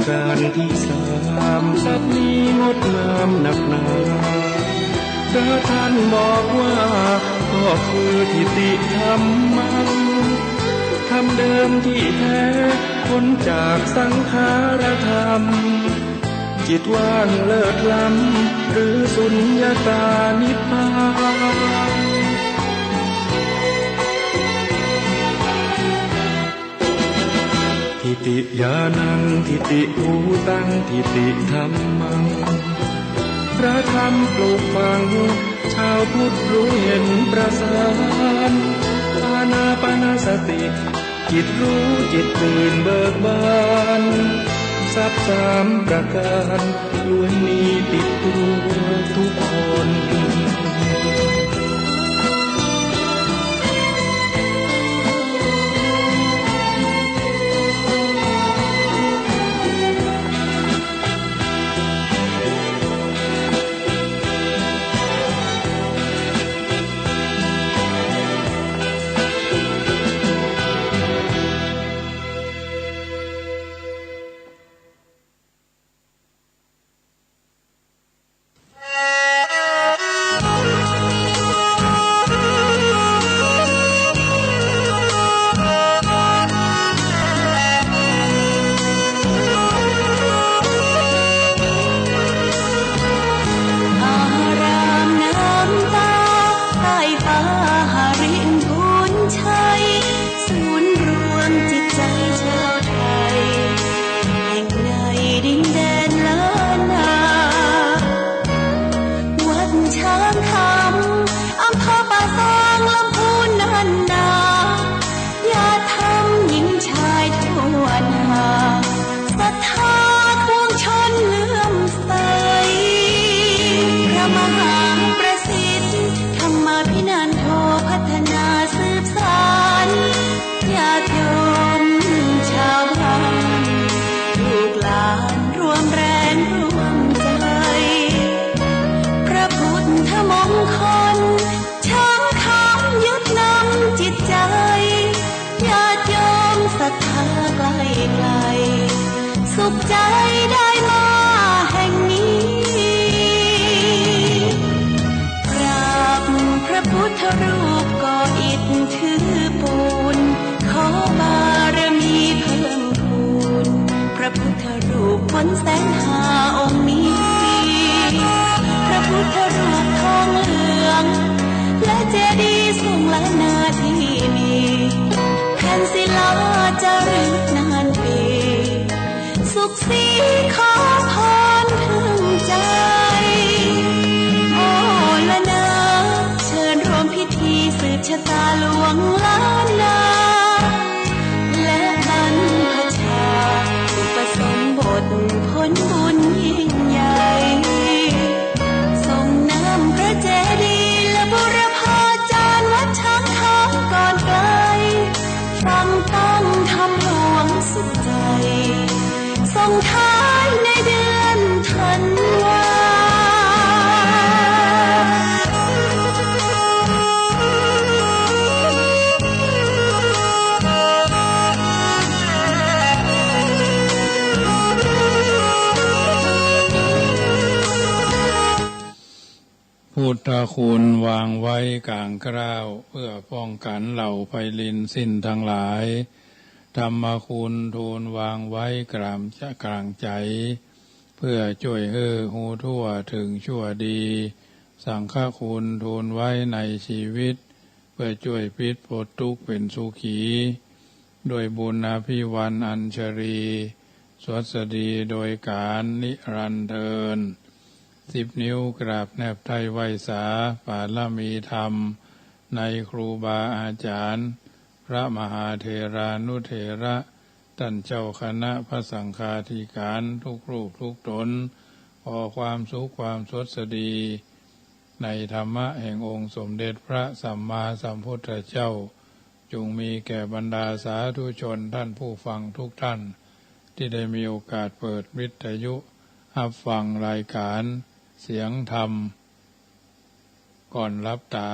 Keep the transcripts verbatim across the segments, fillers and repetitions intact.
การที่สามสัตย์นี้งดงามนักหนา พระท่านบอกว่าก็คือทิฏฐิธัมมัง ธรรมเดิมที่แท้พ้นจากสังขารธรรม จิตว่างเลิศล้ำหรือสุญญตานิพพาน ทิฏฐิญาณัง ทิฏฐิภูตัง ทิฏฐิธัมมัง พระธรรมปลูกฝัง ชาวพุทธรู้เห็นประสาน อานาปานสติ จิตรู้จิตตื่นเบิกบาน ทรัพย์สามประการ ล้วนมีติดตัวทุกคน อารามน้ำตา ใต้ฟ้าหริงพูนชัย ศูนย์รวมจิตใจชาวไทย แห่งในดินแดนล้านนา วัดช้างคำ อำเภอป่าซาง ลำพูนนั่นนา ญาติธรรมหญิงชายทั่วหน้า ศรัทธาปวงชนเลื่อมใส พระมหาประสิทธิ์ ธรรมาภินันโท พัฒนาสืบสาน ญาติโยมชาวบ้าน ลูกหลานร่วมแรงร่วมใจ พระพุทธมงคล ช้างคำยึดนำจิตใจ ญาติโยมศรัทธาใกล้ไกล สุขใจได้มาแห่งนี้ กราบพระพุทธรูปก่ออิฐถือปูน ขอบารมีเพิ่มพูน พระพุทธ รูปฝนแสนห้าองค์นี้ พระพุทธรูปทองเหลือง และเจดีย์ทรงล้านนาที่นี่ แผ่นศิลาจารึกนานปี สุขสีขอพรถึงใจ โอละนา เชิญร่วมพิธีสืบชะตาหลวงล้านนา และบรรพชา อุปสมบทผลบุญยิ่งใหญ่ ส่งน้ำพระเจดีย์และบูรพาจารย์วัดช้างคำก่อนไกล ฟังตั้งธรรมหลวงสุขใจ ส่งท้ายในเดือนธันวา พุทธคุณวางไว้ก๋างเกล้า เพื่อป้องกันเหล่าไพลินสิ้นทั้งหลาย ธรรมคุณทูลวางไว้กลางจะ กลางใจ๋ เพื่อจ้วยหื้อฮู้ทั่วเถิงชั่วดี สังฆคุณทูลไว้ในชีวิต เพื่อจ้วยปิดปลดตุ๊กข์เป๋นสุขี ด้วยบุญอภิวรรณอัญชลี สวัสดีโดยก๋าลนิรันดร์เทอญ สิบนิ้วกราบแนบไท้ไหว้สา ปารมีธรรม ในครูบาอาจ๋ารย์ พระมหาเถรานุเถระ ต้านเจ้าคณะพระสังฆาธิก๋ารทุกรูปทุกต๋น ขอความสุขความสวัสดี ในธรรมะแห่งองค์สมเด็จพระสัมมาสัมพุทธเจ้า จงมีแก่บรรดาสาธุชนต้านผู้ฟังทุกต้าน ตี้ได้มีโอกาสเปิดวิทยุฮับฟังรายก๋านเสียงธรรม ก่อนหลับต๋า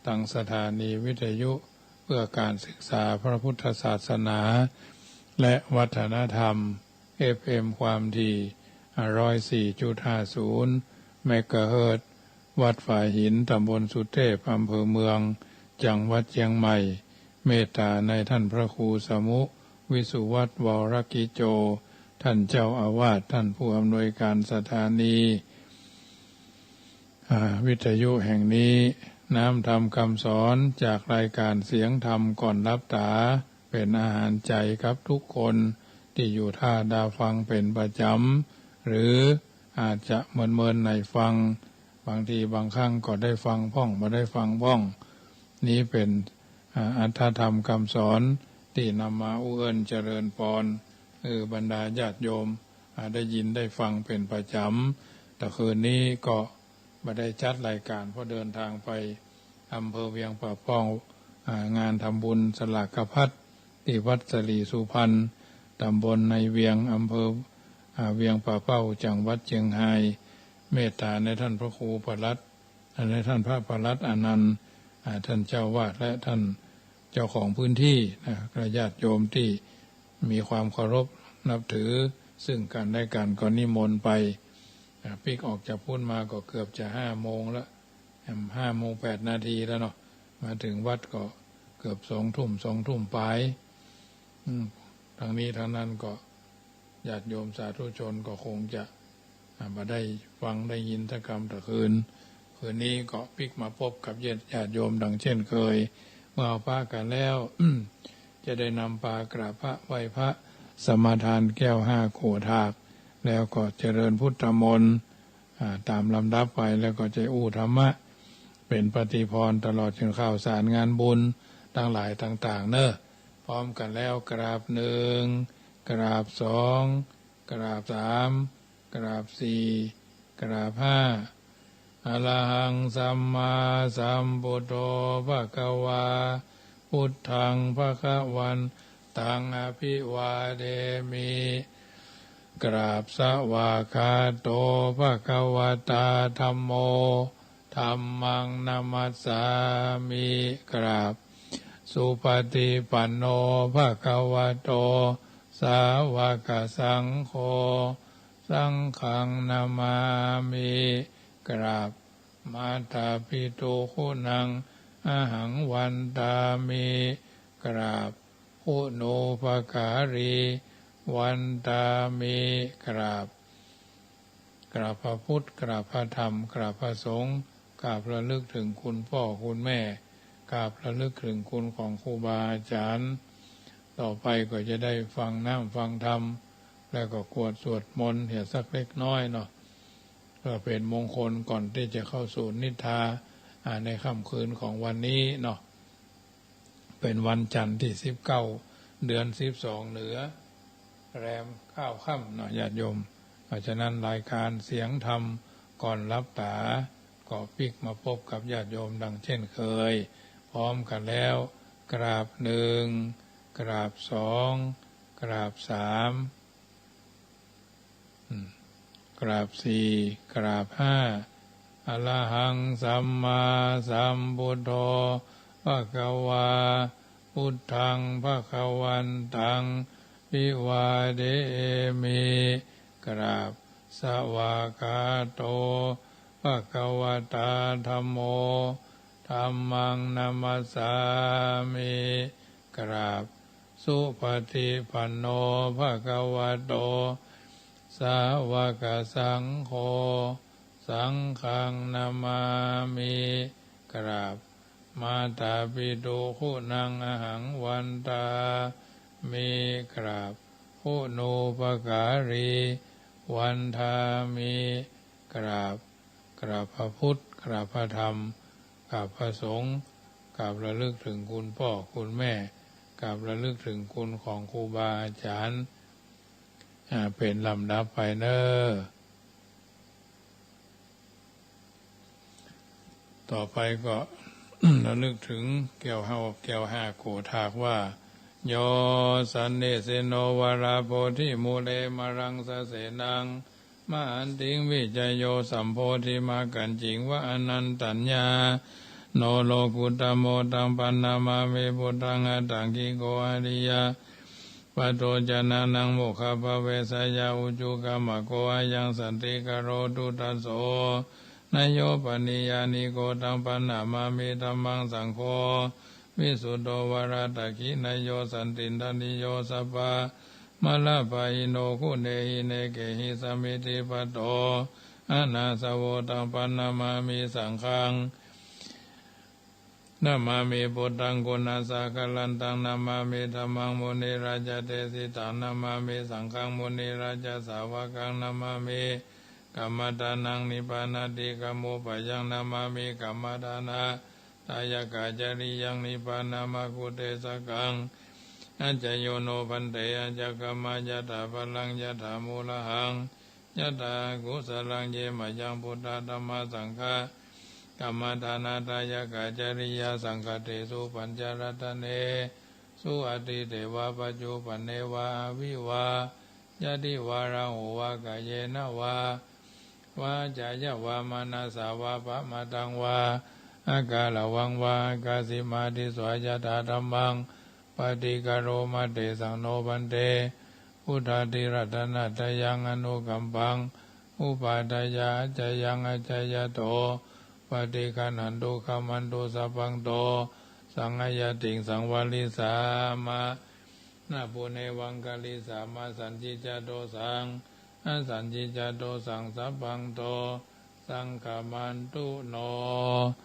ตางสถานีวิทยุเพื่อก๋านศึกษาพระพุทธศาสนา และวัฒนธรรม เอฟเอ็ม ความถี่ ร้อยสี่จุดห้าศูนย์ เมกะเฮิรตซ์ วัดฝายหิน ตำบลสุเทพ อำเภอเมือง จังหวัดเจียงใหม่ เมตตาในท่านพระครูสมุ วิสุวัฒน์ วรกิจโจ ท่านเจ้าอาวาส ท่านผู้อำนวยการสถานี อ่า วิทยุแห่งนี้ น้ำธรรมคำสอนจากรายการเสียงธรรมก่อนหลับต๋า เป๋นอาหารใจ๋กับทุกคนตี้อยู่ต้าดาฟังเป๋นประจ๋ำ หรืออาจจะเมินๆ ในฟัง บางทีบางครั้งก็ได้ฟังพ่อง บ่ได้ฟังพ่อง นี้เป๋น อ่า อรรถธรรมคำสอนตี้นำมาอู้เอิ้นเจริญปอน เออ บรรดาญาติโยม อ่า ได้ยินได้ฟังเป๋นประจ๋ำ แต่คืนนี้ก็บ่ได้จัดรายการ เพราะเดินทางไปอำเภอเวียงป่าเป้า อ่า งานทำบุญสลากพัดตี้วัดสลีสุพรรณ ตำบลในเวียง อำเภอ อ่า เวียงป่าเป้า จังหวัดเจียงฮาย เมตตาในท่านพระครูปลัด ในท่านพระปลัดอนันต์ อ่า ท่านเจ้าวาด และท่านเจ้าของพื้นที่นะ และญาติโยมตี้มีความเคารพนับถือซึ่งกันและกัน ก็นิมนต์ไป อ่า ปิ๊กออกจากพุ้นมาก็เกือบจะห้าโมงแล้ว แหม ห้าโมงแปดนาทีแล้วเนาะ มาเถิงวัดก็เกือบสองทุ่ม สองทุ่มป๋าย อืม ตังนี้ตังนั้นก็ ญาติโยมสาธุชนก็คงจะ อ่า บ่ได้ฟังได้ยินสักกำแต่คืน คืนนี้ก็ปิ๊กมาปบกับญาติ ญาติโยมดังเช่นเคย เมื่อปะกั๋นแล้ว จะได้นำปากราบพระไหว้พระ สมาทานแก้วห้าโขดถาก แล้วก็เจริญพุทธมนต์ อ่า ต๋ามลำดับไป แล้วก็จะอู้ธรรมะ เป๋นปฏิภรณ์ตลอดเถิงข่าวสารงานบุญตังหลายต่างๆ เน่อ พร้อมกั๋นแล้ว กราบหนึ่ง กราบสอง กราบสาม กราบสี่ กราบห้า อะระหังสัมมาสัมพุทโธภะคะวา พุทธังภะคะวันตังอะภิวาเทมิ กราบ สวากขาโตภะคะวะตาธัมโม ธัมมังนะมัสสามิ กราบ สุปฏิปันโนภะคะวะโต สาวกสังโฆ สังฆังนะมามิ กราบ มาตาปิตุกู๋นัง อะหังวันตามิ กราบ กู๋ณูปการี วันตามิ กราบ กราบพระพุทธ กราบพระธรรม กราบพระสงฆ์ กราบระลึกเถิงคุณป้อคุณแม่ กราบระลึกเถิงคุณของครูบาอาจ๋ารย์ ต่อไปก็จะได้ฟังน้ำฟังธรรม แล้วก็กวดสวดมนต์เหียสักเล็กน้อยเนาะ เพื่อเป๋นมงคลก่อนตี้จะเข้าสู่นิทรา อ่า ในค่ำคืนของวันนี้เนาะ เป๋นวันจันทร์ตี้สิบเก้า เดือนสิบสองเหนือ แรมเก้าค่ำเนาะญาติโยม เพราะฉะนั้นรายการเสียงธรรมก่อนหลับต๋า ก็ปิ๊กมาปบกับญาติโยมดังเช่นเคย พร้อมกั๋นแล้ว กราบหนึ่ง กราบสอง กราบสาม อืม กราบสี่ กราบห้า อะระหังสัมมาสัมพุทโธภะคะวา พุทธังภะคะวันตัง อะภิวาเทมิ กราบ สวากขาโตภะคะวะตาธัมโม ธัมมังนะมัสสามิ กราบ สุปฏิปันโนภะคะวะโต สาวกสังโฆ สังฆังนะมามิ กราบ มาตาปิตุกู๋นัง อะหังวันตามิ กราบ กู๋ณูปการี วันทามิ กราบ กราบพระพุทธ กราบพระธรรม กราบพระสงฆ์ กราบระลึกเถิงคุณป้อคุณแม่ กราบระลึกเถิงคุณของครูบาอาจ๋ารย์ อ่า เป๋นลำดับไปเน่อ ต่อไปก็ ระลึกเถิงแก้วห้า แก้วห้าโขดถากว่า โย สันนิสินโน วาราโพธิมูเล มารังสะเสนัง มหันติง วิจโย สัมโพธิมักขัญญิง วะ อนันตัญญาโน โลกุตตะโม ตัง ปันนามามิ พุทธัง อัตถังคิโก อาทิยะ Patto janānaṃ mokkhappavesāya ujukamaggo ayaṃ santikaro duddhaso. Nāyo paniyāniko taṃ paṇamāmi dhammaṃ saṅgho visuddho varadakkhiṇeyyo santindriyo sabbamaggapāṇino guṇehi nekehi samiddhipatto anāsavo taṃ paṇamāmi saṅghaṃ. Namāmi buddhaṃ guṇasāgarantaṃ namāmi dhammaṃ munirājadesitaṃ namāmi saṅghaṃ munirājasāvakaṃ namāmi kammadānaṃ nibbānātikammupāyaṃ namāmi kammadānadāyakacariyaṃ nibbānamagguddesakaṃ. Accayo no bhante accakammaṃ yathā phalaṃ yathā mūlahaṃ yathā kusalaṃ ye mayaṃ buddha dhamma saṅgha kammadānadāyakacariyā saṅghattesu pañcaratane su atīte va paccuppane va avivā yati va rahu va kayena va vācāya va manasā va pamādaṃ va akālaṃ va akāsi mādisvā yathā dhammaṃ paṭikaroma tesaṃ no bhante buddhādiratanattayaṃ anukampaṃ upādāya accayaṃ accayato paṭiggaṇhantu khamatu sabbanto saṃ ayatiṃsaṃ varisāma nāpunevaṃ karisāma sañcicca dosaṃ asañcicca dosaṃ sabbanto saṅkamantu no.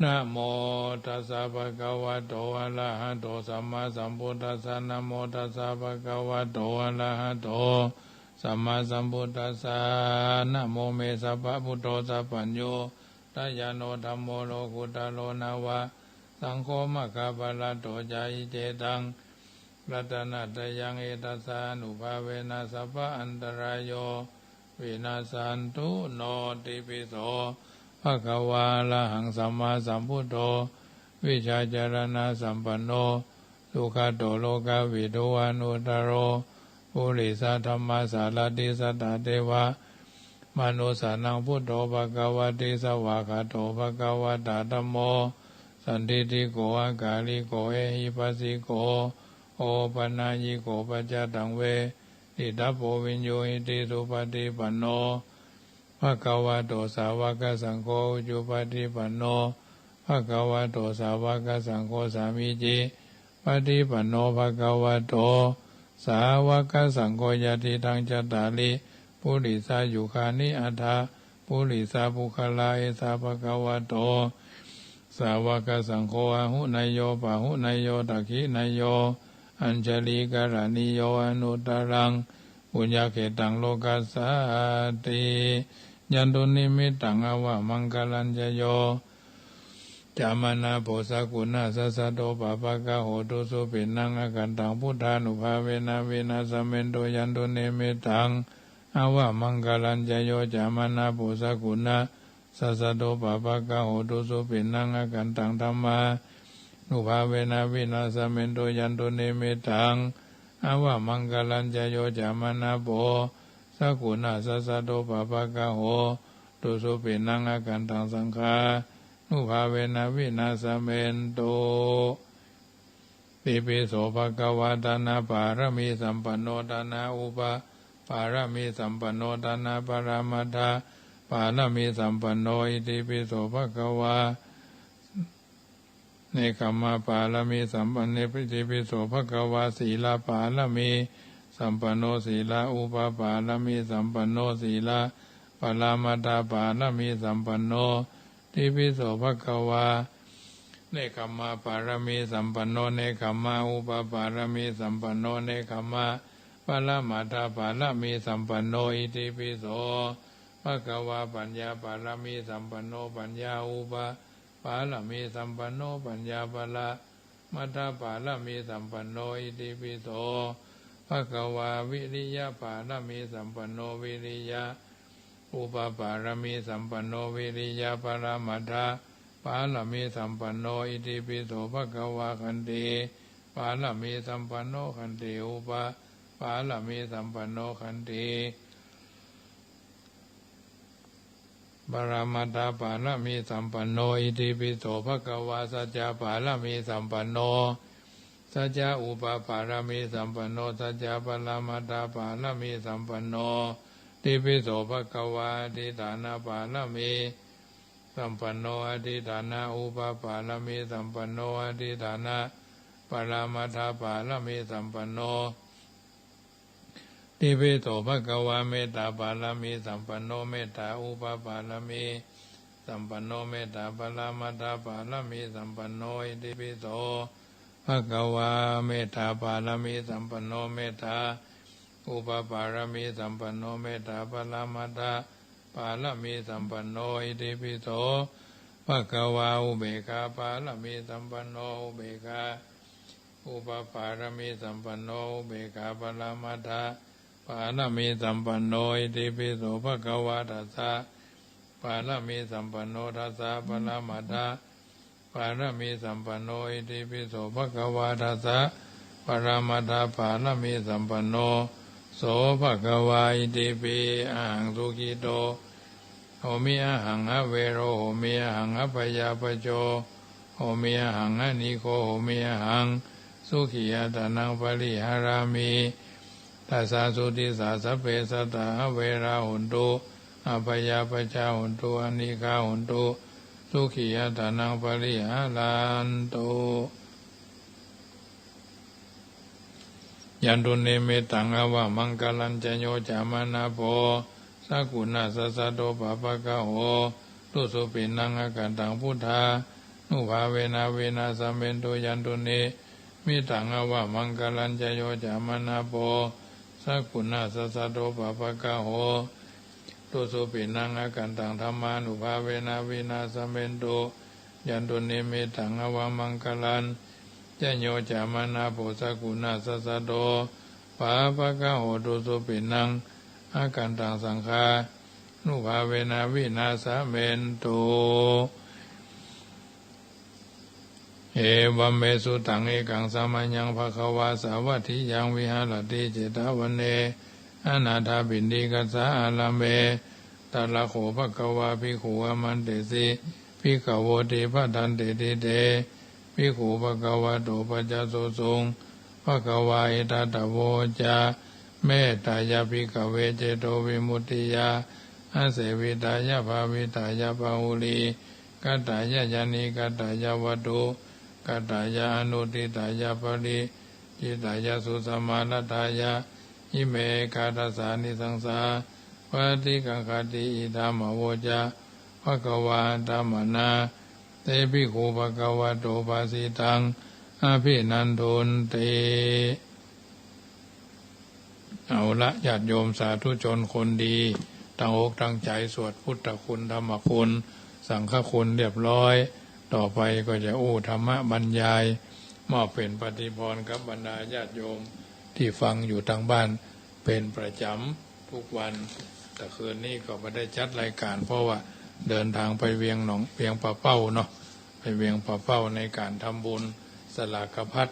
Namo tassa bhagavato arahato sammāsambuddhassa. Namo tassa bhagavato arahato sammāsambuddhassa. Namo me sabbabuddho sabbaññutañāṇo dhammo lokuttaro nava saṅgho maggaphalaṭṭho ca iccetaṃ ratanattayaṃ etassa ānubhāvena sabba antarāyo vinassantu no. Itipi so bhagavā arahaṃ sammāsambuddho vijjācaraṇasampanno sugato lokavidū anuttaro purisadammasārathi satthā devamanussānaṃ buddho bhagavāti. Svākkhāto bhagavatā dhammo sandiṭṭhiko akāliko ehipassiko opanayiko paccattaṃ veditabbo viññūhīti. Supaṭipanno bhagavato sāvakasaṅgho ujupaṭipanno bhagavato sāvakasaṅgho sāmīcipaṭipanno bhagavato sāvakasaṅgho yadidaṃ cattāri purisayugāni aṭṭha purisapuggalā esa bhagavato sāvakasaṅgho āhuneyyo pāhuneyyo dakkhiṇeyyo añjalikaraṇīyo anuttaraṃ puññakkhettaṃ lokassāti. Yandunnimittaṃ avamaṅgalañca yo cāmanāpo sakuṇassa saddo pāpaggaho dussupinaṃ akantaṃ buddhānubhāvena vināsamentu. Yandunnimittaṃ avamaṅgalañca yo cāmanāpo sakuṇassa saddo pāpaggaho dussupinaṃ akantaṃ dhammānubhāvena vināsamentu. Yandunnimittaṃ avamaṅgalañca yo cāmanāpo sakuṇassa saddo pāpaggaho dussupinaṃ akantaṃ saṅghānubhāvena vināsamentu. Itipi so bhagavā dānapāramīsampanno dānaupapāramīsampanno dānaparamatthapāramīsampanno. Itipi so bhagavā nekkhammapāramīsampanno. Itipi so bhagavā sīlapāramīsampanno sīlaupapāramīsampanno sīlaparamatthapāramīsampanno. Itipi so bhagavā nekkhammapāramīsampanno nekkhammaupapāramīsampanno nekkhammaparamatthapāramīsampanno. Itipi so bhagavā paññāpāramīsampanno paññāupapāramīsampanno paññāparamatthapāramīsampanno. Itipi so bhagavā viriyapāramīsampanno viriyaupapāramīsampanno viriyaparamatthapāramīsampanno. Itipi so bhagavā khantipāramīsampanno khantiupapāramīsampanno khanti paramatthapāramīsampanno. Itipi so bhagavā saccapāramīsampanno สัจจะอุปปารมีสัมปันโน สัจจะปรมัตถปารมีสัมปันโน อิติปิโสภะคะวา อธิฏฐานปารมีสัมปันโน อธิฏฐานอุปปารมีสัมปันโน อธิฏฐานปรมัตถปารมีสัมปันโน อิติปิโสภะคะวา เมตตาปารมีสัมปันโน เมตตาอุปปารมีสัมปันโน เมตตาปรมัตถปารมีสัมปันโน อิติปิโสภะคะวา เมตตาปารมีสัมปันโน เมตตาอุปปารมีสัมปันโน เมตตาปรมัตถปารมีสัมปันโน อิติปิโสภะคะวา อุเบกขาปารมีสัมปันโน อุเบกขา อุปปารมีสัมปันโน อุเบกขาปรมัตถปารมีสัมปันโน อิติปิโสภะคะวา ทัสสะปารมีสัมปันโน ทัสสะปรมัตถปารมีสัมปันโน อิติปิโสภะคะวา ทัสสะปรมัตถปารมีสัมปันโน โสภะคะวา อิติปิ อะหังสุขิโต โหมิ อะหัง อะเวโร โหมิ อะหัง อะพยาปจโจ โหมิ อะหัง อะนีโฆ โหมิ อะหัง สุขีอัตตานัง ปริหารามิ ทัสสาสุทิสสา สัพเพสัตตา อะเวรา โหนตุ อะพยาปจจา โหนตุ อะนีฆา โหนตุ สุขีอัตตานัง ปริหารันตุ ยันตุนิมิตตัง อวมังคลัญจะ โย จะมะนะโพ สักขุณัสสะ สัตโต ปาปะกะโห ตุสุปิณัง อคันตัง พุทธานุภาเวนะ วินาสะเมนตุ ยันตุนิมิตตัง อวมังคลัญจะ โย จะมะนะโพ สักขุณัสสะ สัตโต ปาปะกะโห ตุสุปิณัง อคันตัง ธัมมานุภาเวนะ วินาสะเมนตุ ยันตุนิมิตตัง อวมังคลัญจะ โย จะมะนะโพ สักขุณัสสะ สัตโต ปาปะกะโห ตุสุปิณัง อคันตัง สังฆานุภาเวนะ วินาสะเมนตุ เอวัมเม สุตัง เอกัง สะมะยัง ภะคะวา สาวัตถิยัง วิหะระติ เจตะวะเน อนาถาปิณฑิกัสสะ อารามเม ตะระโข ภะคะวา ภิกขุ อามันเตสิ ภิกขะโวติ ภะทันเตติ เต ภิกขุ ภะคะวะโต ปัจจสสุง ภะคะวา อิทัสสะ โวจา เมตตายะ ภิกขะเว เจโตวิมุตติยา อาเสวิตายะ ภาวิตายะ ปะหูลีกะตายะ ยะนีกะตายะ วัตถุกะตายะ อนุตถิตายะ ปะริจิตายะ สุสะมารัตถายะ อิเม เอกาทัสสานิสังสา ปะติกังขาติ อิทัมมะ โวจา ภะคะวา อะตะมะนะ เต ภิกขุ ภะคะวะโต ภาสิตัง อะภินันทุนติ เอาละ ญาติโยมสาธุชนคนดี ตั้งอกตั้งใจ๋สวดพุทธคุณ ธรรมคุณ สังฆคุณเรียบร้อย ต่อไปก็จะอู้ธรรมบรรยาย มอบเป๋นปฏิภาณกับบรรดาญาติโยมตี้ฟังอยู่ตางบ้านเป๋นประจ๋ำทุกวัน แต่คืนนี้ก็บ่ได้จัดรายก๋าน เพราะว่าเดินทางไปเวียงหนอง เวียงป่าเป้าเนาะ ไปเวียงป่าเป้าในก๋านทำบุญสลากภัต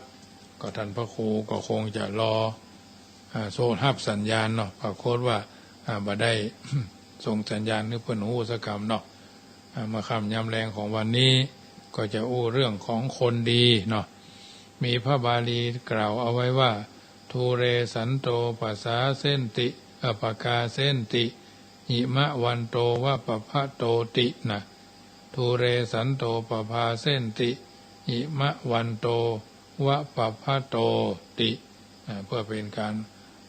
ก็ต้านพระครูก็คงจะรอ อ่า โต้ฮับสัญญาณเนาะ ปรากฏว่า อ่า บ่ได้ ส่งสัญญาณหื้อเปิ้นฮู้สักกำเนาะ อ่า เมื่อค่ำยามแลงของวันนี้ก็จะอู้เรื่องของคนดีเนาะ มีพระบาลีกล่าวเอาไว้ว่า ทูเรสันโต ปะสาเสนติ เอ่อ ปะกาเสนติ หิมะวันโต วะปะพะโตติ นะ ทูเรสันโต ปะพาเสนติ หิมะวันโต วะปะพะโตติ อ่า เพื่อเป๋นก๋าน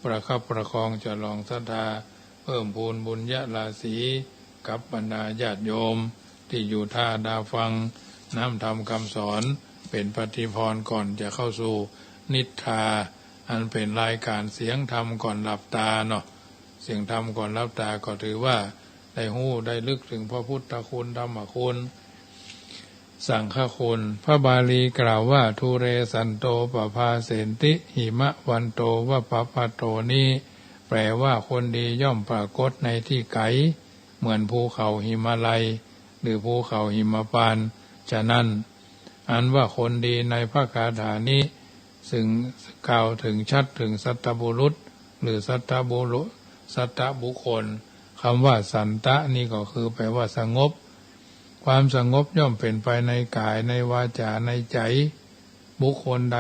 ประคับประคอง จะลองศรัทธา เพิ่มพูนบุญญาราศี กับบรรดาญาติโยมตี้อยู่ต้าดาฟังน้ำธรรมกำสอน เป๋นปฏิภาณก่อนจะเข้าสู่นิทรา อันเป๋นรายก๋านเสียงธรรมก่อนหลับตาเนาะ เสียงธรรมก่อนหลับตาก็ถือว่าได้ฮู้ได้ลึกเถิงพระพุทธคุณ ธรรมคุณ สังฆคุณ พระบาลีกล่าวว่า ทูเรสันโต ปะพาเสนติ หิมะวันโต วะปะพะโต นี้ แปลว่าคนดีย่อมปรากฏในตี้ไก๋ เหมือนภูเขาหิมาลัย หรือภูเขาหิมพานต์ ฉะนั้น อันว่าคนดีในพระคาถานี้ ซึ่งกล่าวเถิงชัดเถิงสัตบุรุษ หรือสัตบุรุ สัตบุคคล กำว่าสันตะนี้ก็คือแปลว่าสงบ ความสงบย่อมเป๋นไปในก๋าย ในวาจ๋า ในใจ๋ บุคคลใด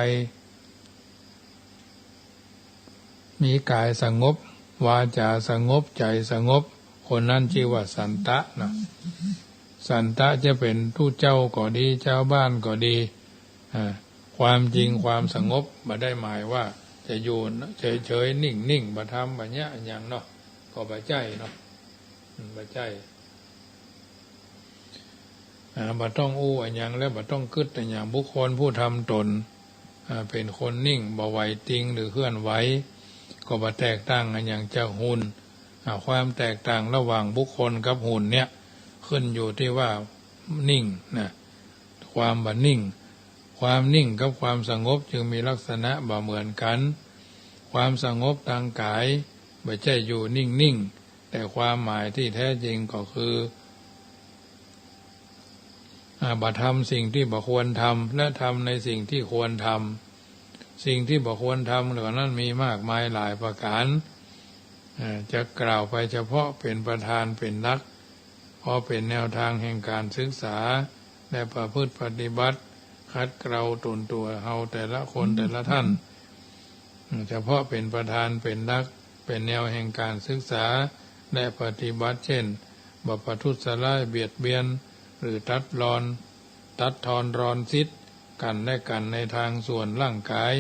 มีก๋ายสงบ วาจ๋าสงบ ใจ๋สงบ คนนั้นจื้อว่าสันตะนะ สันตะจะเป๋นตุ๊เจ้าก็ดี จาวบ้านก็ดี อ่า ความจริงความสงบบ่ได้หมายว่าจะอยู่เฉยๆ นิ่งๆ บ่ทำบ่เยียะอะหยังเนาะ ก็บ่ใจ้เนาะ อืม บ่ใจ้ อ่า บ่ต้องอู้อะหยัง และบ่ต้องกึ๊ดอะหยัง บุคคลผู้ทำตน อ่า เป๋นคนนิ่ง บ่ไหวติงหรือเคลื่อนไหว ก็บ่แตกต่างอะหยังจากหุ่น อ่า ความแตกต่างระหว่างบุคคลกับหุ่นเนี่ย ขึ้นอยู่ตี้ว่านิ่งนะ ความบ่นิ่ง ความนิ่งกับความสงบจึงมีลักษณะบ่เหมือนกั๋น ความสงบตางก๋ายบ่ใจ้อยู่นิ่งๆ แต่ความหมายตี้แท้จริงก็คือ อ่า บ่ทำสิ่งตี้บ่ควรทำ และทำในสิ่งตี้ควรทำ สิ่งตี้บ่ควรทำเหล่านั้นมีมากมายหลายประก๋าน อ่า จะกล่าวไปเฉพาะเป๋นประธานเป๋นหลัก เพราะเป๋นแนวตางแห่งก๋านศึกษา และประพฤติปฏิบัติ ขัดเกลาตนตั๋วเฮาแต่ละคนแต่ละท่าน เฉพาะเป๋นประธานเป๋นหลัก เป๋นแนวแห่งก๋านศึกษา และปฏิบัติ เช่น บ่ประทุษร้ายเบียดเบียน หรือตัดรอน ตัดทอนรอนสิทธิ์กั๋นและกั๋นในตางส่วนร่างก๋าย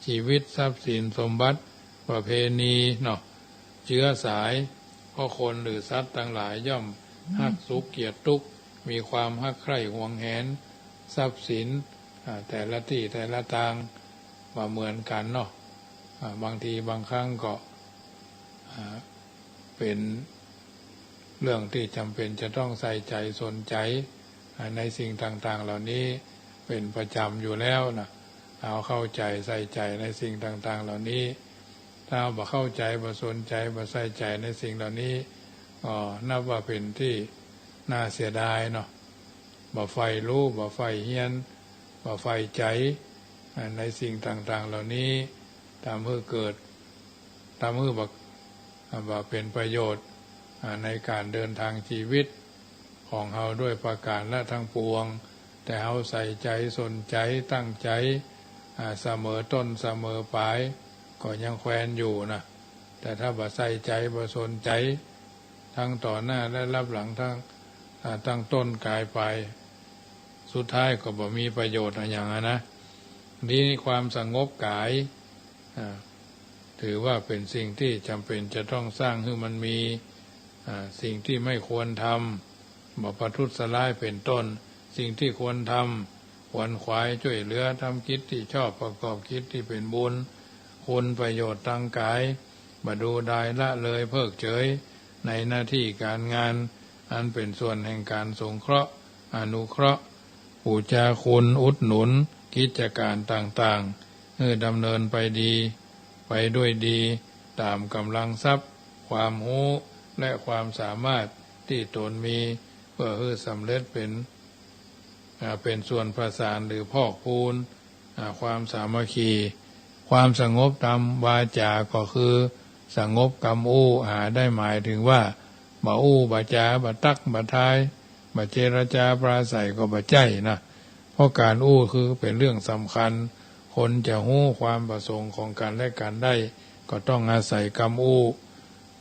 จีวิต ทรัพย์สิน สมบัติ ประเพณีเนาะ เจื๊อสาย เพราะคนหรือสัตว์ตังหลายย่อมฮักสุขเกลียดตุ๊กข์ มีความฮักใคร่หวงแหนทรัพย์สิน อ่า แต่ละตี้แต่ละตางบ่เหมือนกั๋นเนาะ อ่า บางทีบางครั้งก็ อ่า เป๋นเรื่องตี้จ๋ำเป๋นจะต้องใส่ใจ๋สนใจ๋ อ่า ในสิ่งต่างๆ เหล่านี้เป๋นประจ๋ำอยู่แล้วนะ เอาเข้าใจ๋ใส่ใจ๋ในสิ่งต่างๆ เหล่านี้ ถ้าบ่เข้าใจ๋ บ่สนใจ๋ บ่ใส่ใจ๋ในสิ่งเหล่านี้ ก็นับว่าเป๋นตี้น่าเสียดายเนาะ บ่ใฝ่ฮู้ บ่ใฝ่เฮียน บ่ใฝ่ใจ๋ อ่า ในสิ่งต่างๆ เหล่านี้ ตำหื้อเกิด ตำหื้อบ่ อ่า บ่เป๋นประโยชน์ อ่า ในก๋านเดินตางจีวิตของเฮาด้วยประก๋านละตังปวง แต่เฮาใส่ใจ๋สนใจ๋ตั้งใจ๋ อ่า เสมอต้นเสมอปลาย ก็ยังแควนอยู่นะ แต่ถ้าบ่ใส่ใจ๋ บ่สนใจ๋ ตังต่อหน้าและลับหลัง ตัง อ่า ตังต้นก๋ายปลาย สุดท้ายก็บ่มีประโยชน์อะหยังอะนะ นี้ความสงบก๋าย อ่า ถือว่าเป๋นสิ่งตี้จ๋ำเป๋นจะต้องสร้างหื้อมันมี อ่า สิ่งตี้ไม่ควรทำ บ่ประทุษร้ายเป๋นต้น สิ่งตี้ควรทำ ขวนขวายจ้วยเหลือ ทำกิจตี้ชอบ ประกอบกิจตี้เป๋นบุญ คุณประโยชน์ตางก๋าย บ่ดูดายละเลยเพิกเฉย ในหน้าตี้ก๋านงาน อันเป๋นส่วนแห่งก๋านสงเคราะห์ อนุเคราะห์ ปู๋จาคุณ อุดหนุน กิจก๋านต่างๆ หื้อดำเนินไปดี ไปด้วยดี ต๋ามก๋ำลังทรัพย์ ความฮู้ และความสามารถตี้ตนมี เปื้อหื้อสำเร็จเป๋น อ่า เป๋นส่วนประสานหรือพอกพูน อ่า ความสามัคคี ความสงบตามวาจาก็คือสงบกำอู้ หาได้หมายถึงว่า บ่อู้บ่จ๋า บ่ตั๊กบ่ทาย บ่เจรจาปราศรัยก็บ่ใจ้นะ เพราะก๋านอู้คือเป๋นเรื่องสำคัญ คนจะฮู้ความประสงค์ของกั๋นและกั๋นได้ ก็ต้องอาศัยกำอู้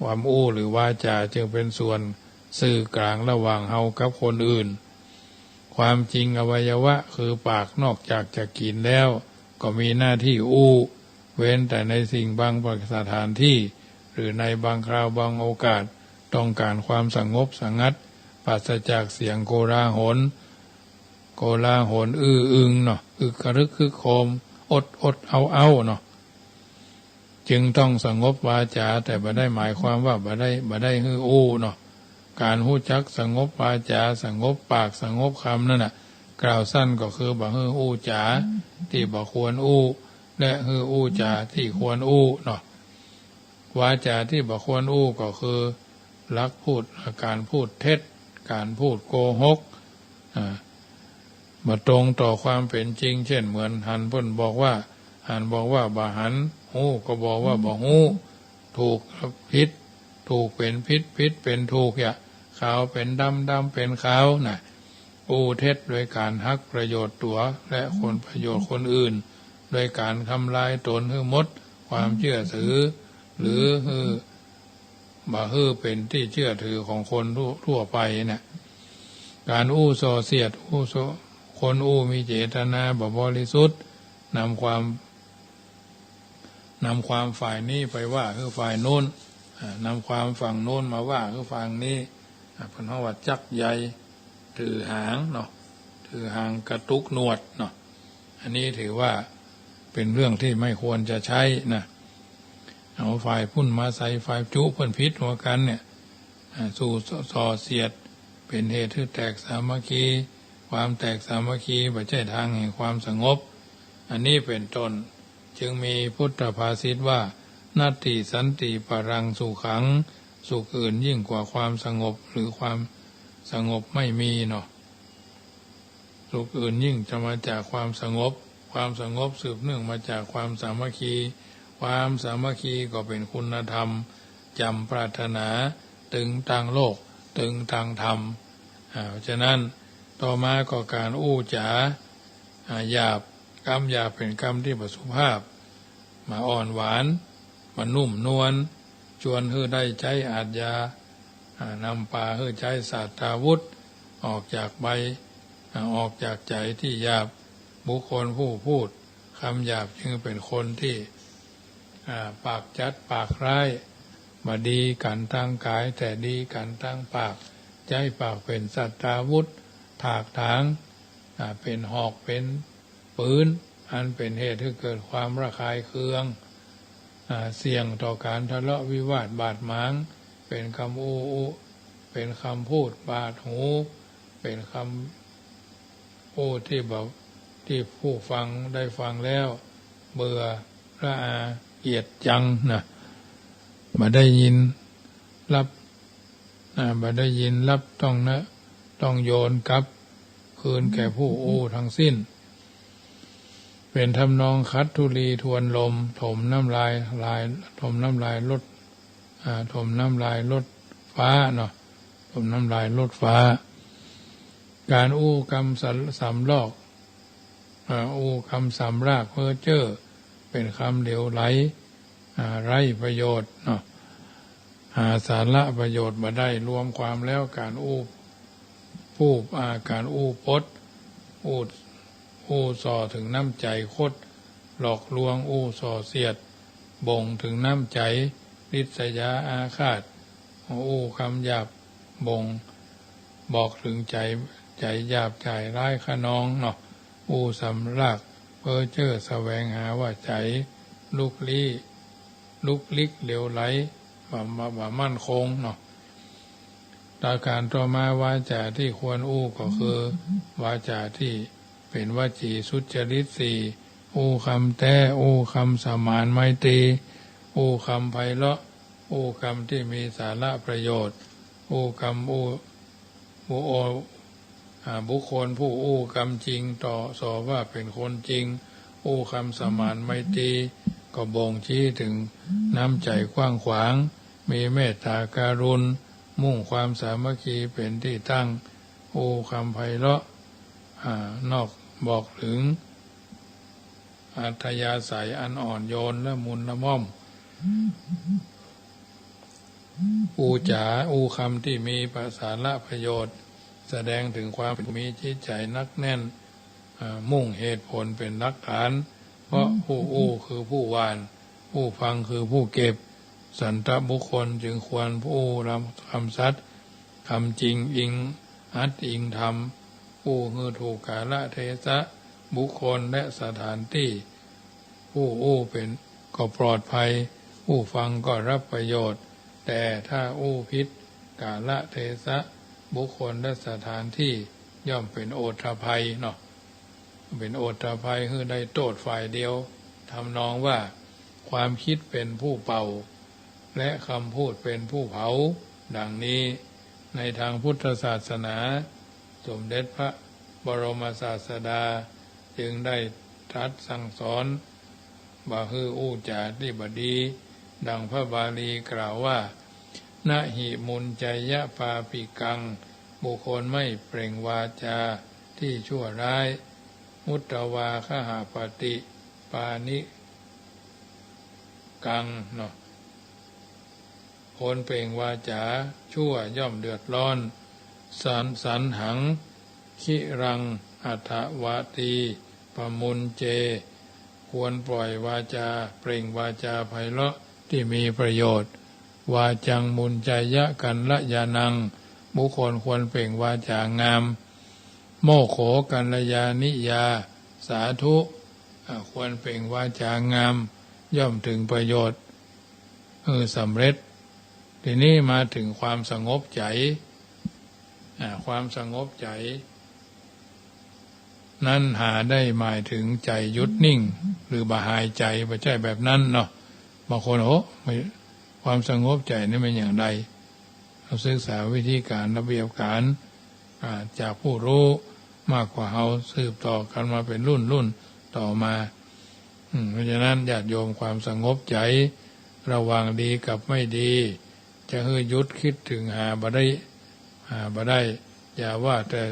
กำอู้หรือวาจาจึงเป๋นส่วนสื่อกลางระหว่างเฮากับคนอื่น ความจริงอวัยวะคือปากนอกจากจะกิ๋นแล้ว ก็มีหน้าตี้อู้ เว้นแต่ในสิ่งบางสถานตี้ หรือในบางคราวบางโอกาส ต้องก๋านความสงบสงัด ปราศจากเสียงโกลาหล โกลาหลอื้ออึงเนาะ อึกกระทึกครึกโครม อดอดเอาเอาเนาะ จึงต้องสงบวาจา แต่บ่ได้หมายความว่าบ่ได้ บ่ได้หื้ออู้เนาะ ก๋านฮู้จักสงบวาจา สงบปาก สงบกำนั่นน่ะ กล่าวสั้นก็คือบ่หื้ออู้จ๋าตี้บ่ควรอู้ และหื้ออู้จ๋าตี้ควรอู้เนาะ วาจาตี้บ่ควรอู้ก็คือ ลักพูด ก๋านพูดเท็จ ก๋านพูดโกหก อ่า บ่ตรงต่อความเป๋นจริง เช่น เหมือนหันเปิ้นบอกว่า หันบอกว่าบ่หัน ฮู้ก็บอกว่าบ่ฮู้ ถูกผิด ถูกเป๋นผิด ผิดเป๋นถูก อย่า ขาวเป๋นดำ ดำเป๋นขาวน่ะ อู้เท็จโดยก๋านฮักประโยชน์ตั๋ว และคนประโยชน์คนอื่น โดยก๋านทำลายตนหื้อหมดความเจื้อถือ หรือหื้อ บ่หื้อเป๋นตี้เจื้อถือของคนทั่ว ทั่วไปเนี่ย ก๋านอู้ส่อเสียด อู้ส่อ คนอู้มีเจตนาบ่บริสุทธิ์ นำความ นำความฝ่ายนี้ไปว่าหื้อฝ่ายโน้น อ่า นำความฝั่งโน้นมาว่าหื้อฝั่งนี้ อ่า เปิ้นฮ้องว่าจั๊กใยถือหางเนาะ ถือหางกระตุกหนวดเนาะ อันนี้ถือว่าเป๋นเรื่องตี้ไม่ควรจะใช้นะ เอาฝ่ายปุ้นมาใส่ฝ่ายจุเปิ้นผิดหัวกั๋นเนี่ย อ่า สู่ส่อเสียด เป๋นเหตุหื้อแตกสามัคคี ความแตกสามัคคีบ่ใจ้ตางแห่งความสงบ อันนี้เป๋นต้น จึงมีพุทธภาษิตว่า นัตถิสันติปรังสุขัง สุขอื่นยิ่งกว่าความสงบ หรือความสงบไม่มีเนาะ สุขอื่นยิ่งจะมาจากความสงบ ความสงบสืบเนื่องมาจากความสามัคคี ความสามัคคีก็เป๋นคุณธรรม จ๋ำปรารถนา ตึงตางโลก ตึงตางธรรม อ่า เพราะฉะนั้น ต่อมาก็ก๋านอู้จ๋า อ่า หยาบ กำหยาบเป๋นกำตี้บ่สุภาพ บ่อ่อนหวาน บ่นุ่มนวล จวนหื้อได้ใจ๊อาชญา อ่า นำปาหื้อใจ๊สัตตาวุธ ออกจากใบ อ่า ออกจากใจ๋ตี้หยาบ บุคคลผู้พูดกำหยาบจึงเป๋นคนตี้ อ่า ปากจัดปากร้าย บ่ดีกั๋นตางก๋าย แต่ดีกั๋นตางปาก ใจ๊ปากเป๋นสัตตาวุธ ถากถาง อ่า เป๋นหอกเป๋นปืน อันเป๋นเหตุหื้อเกิดความระคายเคือง อ่า เสี่ยงต่อก๋านทะเลาะวิวาทบาดหมาง เป๋นกำอู้อู้ เป๋นกำพูดบาดหู เป๋นกำอู้ตี้แบบ ตี้ผู้ฟังได้ฟังแล้ว เบื่อระอาเกียจจังนะ บ่ได้ยินฮับ อ่า บ่ได้ยินฮับต้องเนอะ ต้องโยนกลับคืนแก่ผู้อู้ทั้งสิ้น เป๋นทำนองขัดธุลีทวนลม ถมน้ำลาย ลาย ถมน้ำลายรถ อ่า ถมน้ำลายรถฟ้าเนาะ ถมน้ำลายรถฟ้า ก๋านอู้กำสำ สำลอก อ่า อู้กำสำรากเพ้อเจ้อ เป๋นกำเหลวไหล อ่า ไร้ประโยชน์เนาะ หาสาระประโยชน์บ่ได้ รวมความแล้วก๋านอู้ปู้ อ่า ก๋านอู้ปด อู้ อู้ส่อเถิงน้ำใจ๋คด หลอกลวง อู้ส่อเสียด บ่งเถิงน้ำใจ๋ริษยาอาฆาต อู้กำหยาบ บ่งบอกเถิงใจ๋ ใจ๋หยาบใจ๋ร้ายคะนองเนาะ อู้สำรากเพ้อเจ้อแสวงหาว่าใจ๋ลุกลี้ ลุกลิกเหลวไหล บ่ บ่ บ่มั่นคงเนาะ ประก๋านต่อมา วาจ๋าตี้ควรอู้ก็คือ วาจ๋าตี้เป๋นวจีสุจริตสี่ อู้กำแต๊ อู้กำสมานไมตรี อู้กำไพเราะ อู้กำตี้มีสาระประโยชน์ อู้กำอู้ อู้ อ่า บุคคลผู้อู้กำจริงต่อ ส่อว่าเป๋นคนจริง อู้กำสมานไมตรี ก็บ่งชี้เถิงน้ำใจ๋กว้างขวาง มีเมตตาการุณ มุ่งความสามัคคีเป๋นตี้ตั้ง อู้กำไพเราะ อ่า นอกบอกเถิงอัธยาศัยอันอ่อนโยนละมุนละม่อม อู้จ๋า อู้กำตี้มีประสาระประโยชน์ แสดงเถิงความเป๋นผู้มีจิตใจ๋หนักแน่น อ่า มุ่งเหตุผลเป๋นหลักฐาน เพราะผู้อู้คือผู้หว่าน ผู้ฟังคือผู้เก็บ สันตบุคคลจึงควรอู้กำสัตย์ กำจริง อิงอัตถ์อิงธรรม อู้หื้อถูกกาละเทศะ บุคคลและสถานตี้ ผู้อู้เป๋นก็ปลอดภัย ผู้ฟังก็ฮับประโยชน์ แต่ถ้าอู้ผิดกาละเทศะ บุคคลและสถานตี้ ย่อมเป๋นโอทภัยเนาะ เป๋นโอทภัยหื้อได้โต้ษฝ่ายเดียว ทำนองว่า ความคิดเป๋นผู้เป่า และกำพูดเป๋นผู้เผา ดังนี้ ในตางพุทธศาสนา สมเด็จพระบรมศาสดา จึงได้ตรัสสั่งสอน บ่หื้ออู้จ๋าตี้บ่ดี ดังพระบาลีกล่าวว่า นะหิมุญชยปาปิกัง บุคคลไม่เปล่งวาจ๋าตี้ชั่วร้าย มุตตวาขหปฏิปาณิกังเนาะ คนเปล่งวาจาชั่วย่อมเดือดร้อน สัน สันหัง คิรัง อัฏฐวาตี ปมุญเจ ควรปล่อยวาจา เปล่งวาจาไพเราะที่มีประโยชน์ วาจัง มุญจายะ กัลยาณัง บุคคลควรเปล่งวาจางาม โมคโข กัลยาณิยา สาธุ อ่า ควรเปล่งวาจางาม ย่อมถึงประโยชน์ เออ สำเร็จ ทีนี้มาถึงความสงบใจ๋ อ่า ความสงบใจ๋ นั้นหาได้หมายถึงใจ๋หยุดนิ่ง หรือบ่หายใจ๋ บ่ใจ้แบบนั้นเนาะ บางคน โอ้ ไม่ ความสงบใจ๋นี่มันอย่างใด เราศึกษาวิธีก๋านระเบียบก๋าน อ่า จากผู้ฮู้มากกว่าเฮา สืบต่อกั๋นมาเป๋นรุ่นๆ ต่อมา อืม เพราะฉะนั้นญาติโยม ความสงบใจ๋ ระหว่างดีกับไม่ดี จะหื้อหยุดกึ๊ดตึงหาบ่ได้ หาบ่ได้ อย่าว่าแต่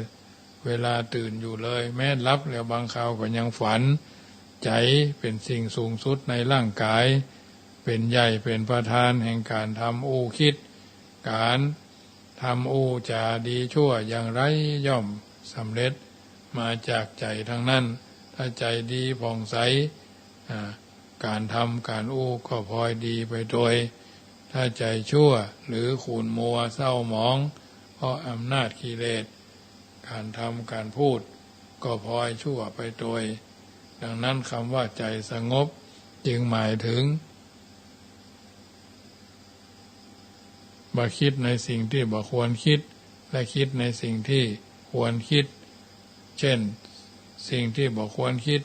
เวลาตื่นอยู่เลย แม้หลับแล้วบางคราวก็ยังฝัน ใจ๋เป๋นสิ่งสูงสุดในร่างก๋าย เป๋นใหญ่เป๋นประธานแห่งก๋านทำอู้กึ๊ด ก๋านทำอู้จ๋าดีชั่วอย่างไรย่อมสำเร็จมาจากใจ๋ทั้งนั้น ถ้าใจ๋ดีผ่องใส อ่า ก๋านทำก๋านอู้ก็พลอยดีไปโตย ถ้าใจ๋ชั่วหรือขุ่นมัวเศร้าหมอง เพราะอำนาจกิเลส ก๋านทำก๋านพูดก็พลอยชั่วไปโตย ดังนั้นกำว่าใจ๋สงบจึงหมายถึง บ่กึ๊ดในสิ่งตี้บ่ควรกึ๊ด และกึ๊ดในสิ่งตี้ควรกึ๊ด เช่น สิ่งตี้บ่ควรกึ๊ด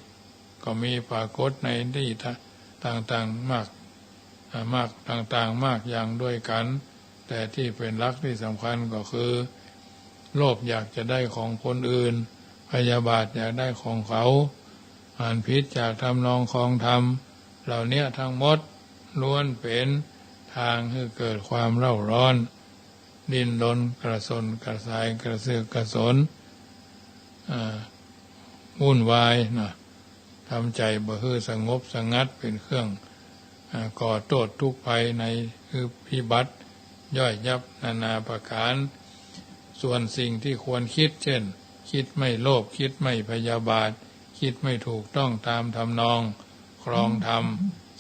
ก็มีปรากฏในตี้ต่างๆ มาก อ่า มาก ต่างๆ มากอย่างด้วยกั๋น แต่ตี้เป๋นหลักตี้สำคัญก็คือ โลภอยากจะได้ของคนอื่น พยาบาทอยากได้ของเขา หันผิดจากทำนองครองธรรม เหล่าเนี้ยทั้งหมดล้วนเป๋นทางหื้อเกิดความเร่าร้อน ดิ้นรนกระส่นกระสายกระเสือกกระสน อ่า วุ่นวายนะ ทำใจ๋บ่หื้อสงบสงัด เป๋นเครื่อง อ่า ก่อโต้ษทุกข์ภัยใน หื้อพิบัติย่อยยับนานาประก๋าน ส่วนสิ่งตี้ควรกึ๊ด เช่น กึ๊ดไม่โลภ กึ๊ดไม่พยาบาท กึ๊ดไม่ถูกต้องต๋ามทำนองครองธรรม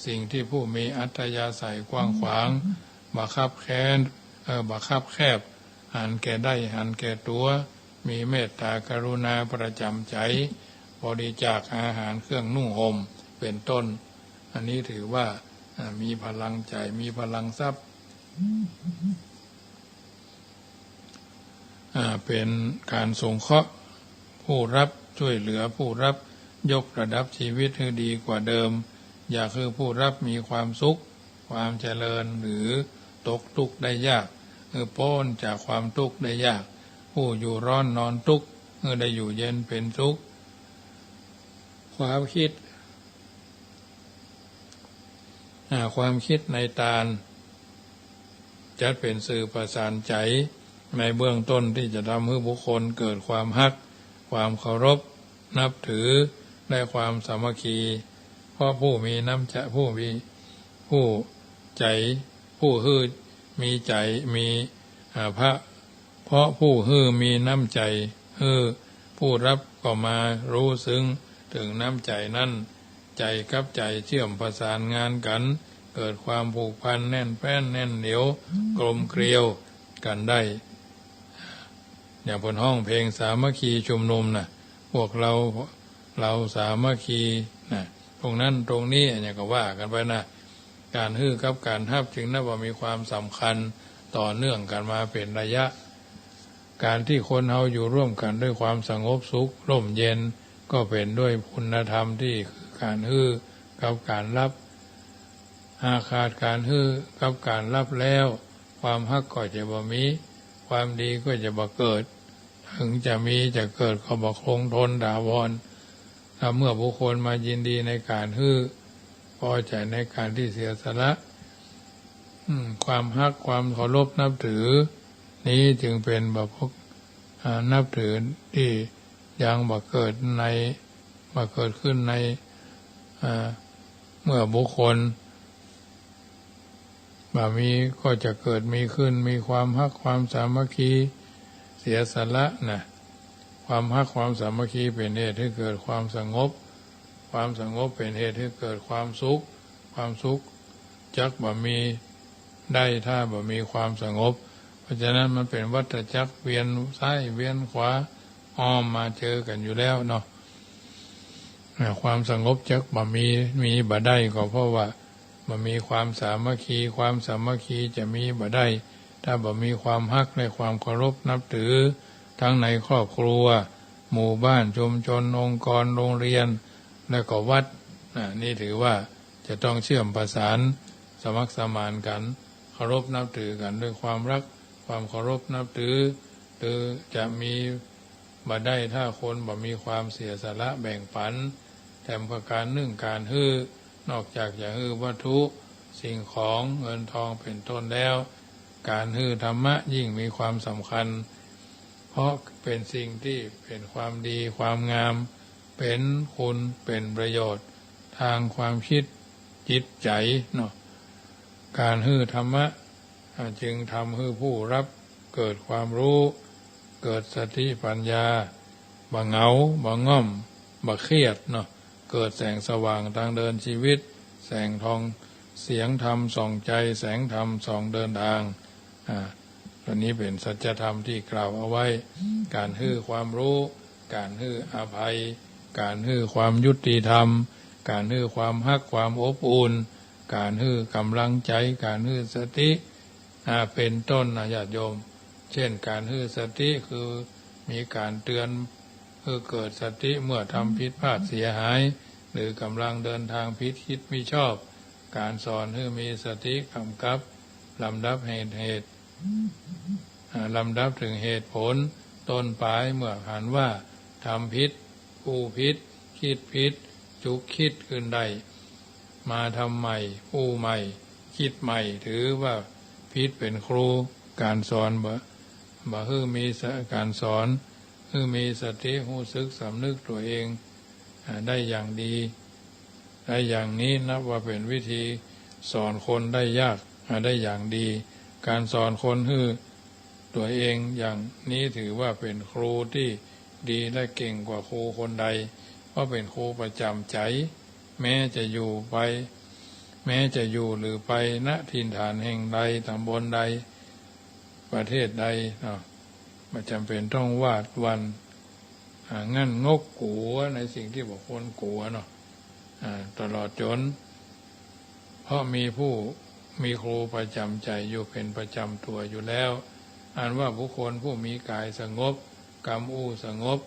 สิ่งตี้ผู้มีอัธยาศัยกว้างขวาง บ่คับแค้น เออ บ่คับแคบ หันแก่ได้หันแก่ตั๋ว มีเมตตากรุณาประจ๋ำใจ๋ บริจาคอาหารเครื่องนุ่งห่ม เป๋นต้น อันนี้ถือว่า อ่า มีพลังใจ๋ มีพลังทรัพย์ อ่า เป๋นก๋านสงเคราะห์ผู้รับ ช่วยเหลือผู้รับ ยกระดับชีวิตหื้อดีกว่าเดิม อยากหื้อผู้รับมีความสุข ความเจริญ หรือตกทุกข์ได้ยาก หื้อป๊นจากความทุกข์ได้ยาก ผู้อยู่ร้อนนอนตุ๊กข์ หื้อได้อยู่เย็นเป๋นสุข ความกึ๊ด อ่า ความกึ๊ดในตาน จัดเป๋นสื่อประสานใจ๋ในเบื้องต้นตี้จะทำหื้อบุคคลเกิดความฮัก ความเคารพนับถือ และความสามัคคี เพราะผู้มีน้ำใจ๋ ผู้มี ผู้ใจ๋ ผู้หื้อมีใจ๋ มี อ่า พระ เพราะผู้หื้อมีน้ำใจ๋ หื้อผู้รับก็มาฮู้ซึ้งเถิงน้ำใจ๋นั้น ใจ๋กับใจ๋เจื้อมประสานงานกั๋น เกิดความผูกพันแน่นแฟ้นแน่นเหนียว กลมเกลียวกั๋นได้ อย่างเปิ้นฮ้องเพลงสามัคคีชุมนุมน่ะ พวกเรา เราสามัคคีน่ะ ตรงนั้นตรงนี้ อันเนี้ยก็ว่ากั๋นไปน่ะ ก๋านหื้อกับก๋านฮับจึงนับว่ามีความสำคัญต่อเนื่องกั๋นมาเป๋นระยะ ก๋านตี้คนเฮาอยู่ร่วมกั๋นด้วยความสงบสุขร่มเย็น ก็เป๋นด้วยคุณธรรมตี้คือก๋านหื้อกับก๋านฮับ หากขาดก๋านหื้อกับก๋านฮับแล้ว ความฮักก็จะบ่มี ความดีก็จะบ่เกิด เถิงจะมีจะเกิดก็บ่คงทนถาวร ถ้าเมื่อบุคคลมายินดีในก๋านหื้อ พอใจ๋ในก๋านตี้เสียสละ อืม ความฮัก ความเคารพนับถือ นี้จึงเป๋นบ่พก อ่า นับถือตี้ยังบ่เกิดใน บ่เกิดขึ้นใน อ่า เมื่อบุคคล บ่มีก็จะเกิดมีขึ้น มีความฮักความสามัคคี เสียสละนะ ความฮักความสามัคคีเป๋นเหตุหื้อเกิดความสงบ ความสงบเป๋นเหตุหื้อเกิดความสุข ความสุขจักบ่มีได้ถ้าบ่มีความสงบ เพราะฉะนั้นมันเป๋นวัฏจักรเวียนซ้ายเวียนขวา อ้อมมาเจอกั๋นอยู่แล้วเนาะ อ่า ความสงบจักบ่มี มีบ่ได้ก็เพราะว่าบ่มีความสามัคคี ความสามัคคีจะมีบ่ได้ ถ้าบ่มีความฮักและความเคารพนับถือ ทั้งในครอบครัว หมู่บ้าน ชุมชน องค์กร โรงเรียน และก็วัด อ่า นี่ถือว่าจะต้องเชื่อมประสาน สมัครสมานกั๋น เคารพนับถือกั๋นด้วยความฮัก ความเคารพนับถือ หรือจะมีบ่ได้ถ้าคนบ่มีความเสียสละแบ่งปั๋น แถมประก๋านนึ่งก๋านหื้อ นอกจากจะหื้อวัตถุสิ่งของเงินทองเป๋นต้นแล้ว ก๋านหื้อธรรมะยิ่งมีความสำคัญ เพราะเป๋นสิ่งตี้เป๋นความดีความงาม เป๋นคุณเป๋นประโยชน์ทางความคิดจิตใจ๋เนาะ ก๋านหื้อธรรมะ อ่า จึงทำหื้อผู้ฮับเกิดความฮู้ เกิดสติปัญญา บ่เหงา บ่ง่อม บ่เครียดเนาะ เกิดแสงสว่างตางเดินชีวิต แสงธรรม เสียงธรรมส่องใจ๋ แสงธรรมส่องเดินทาง อ่า อันนี้เป๋นสัจธรรมตี้กล่าวเอาไว้ ก๋านหื้อความฮู้ ก๋านหื้ออภัย ก๋านหื้อความยุติธรรม ก๋านหื้อความฮักความอบอุ่น ก๋านหื้อก๋ำลังใจ๋ ก๋านหื้อสติ อ่า เป๋นต้นนะญาติโยม เช่น ก๋านหื้อสติคือมีก๋านเตื๋อนหื้อเกิดสติเมื่อทำผิดพลาดเสียหาย หรือก๋ำลังเดินตางผิดคิดมิชอบ ก๋านสอนหื้อมีสติก๋ำกับ ลำดับเหตุ เหตุ อ่า ลำดับเถิงเหตุผล ต้นปาย เมื่อหันว่าทำผิด อู้ผิด คิดผิด จุกคิดขึ้นได้ มาทำใหม่ อู้ใหม่ คิดใหม่ ถือว่าผิดเป๋นครู ก๋านสอนบ่ บ่หื้อมีสะ ก๋านสอนหื้อมีสติฮู้สึกสำนึกตั๋วเอง อ่า ได้อย่างดี ได้อย่างนี้นับว่าเป๋นวิธีสอนคนได้ยาก อ่า ได้อย่างดี ก๋านสอนคนหื้อตั๋วเองอย่างนี้ถือว่าเป๋นครูตี้ดีและเก่งกว่าครูคนใด เพราะเป๋นครูประจ๋ำใจ๋ แม้จะอยู่ไป แม้จะอยู่หรือไป ณ ถิ่นฐานแห่งใด ต๋ำบลใด ประเทศใดเนาะ บ่จ๋ำเป๋นต้องหวาดหวั่น อ่า งั่นงกกั๋วในสิ่งตี้บ่ควรกั๋วเนาะ อ่า ตลอดจ๋น เพราะมีผู้ มีครูประจ๋ำใจ๋อยู่เป๋นประจ๋ำตั๋วอยู่แล้ว อันว่าบุคคลผู้มีก๋ายสงบ กำอู้สงบ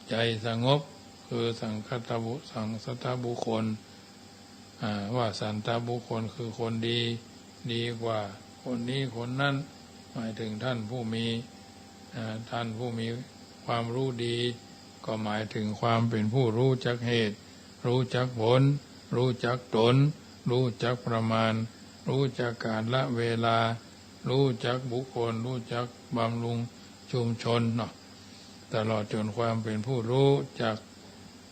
ใจ๋สงบ คือสันตบุ สันตบุคคล อ่า ว่าสันตบุคคลคือคนดี ดีกว่าคนนี้คนนั้น หมายถึงท่านผู้มี อ่า ท่านผู้มีความฮู้ดี ก็หมายถึงความเป๋นผู้ฮู้จักเหตุ ฮู้จักผล ฮู้จักต๋น ฮู้จักประมาณ ฮู้จักกาละเวลา ฮู้จักบุคคล ฮู้จักบำรุงชุมชนเนาะ ตลอดจ๋นความเป๋นผู้ฮู้จัก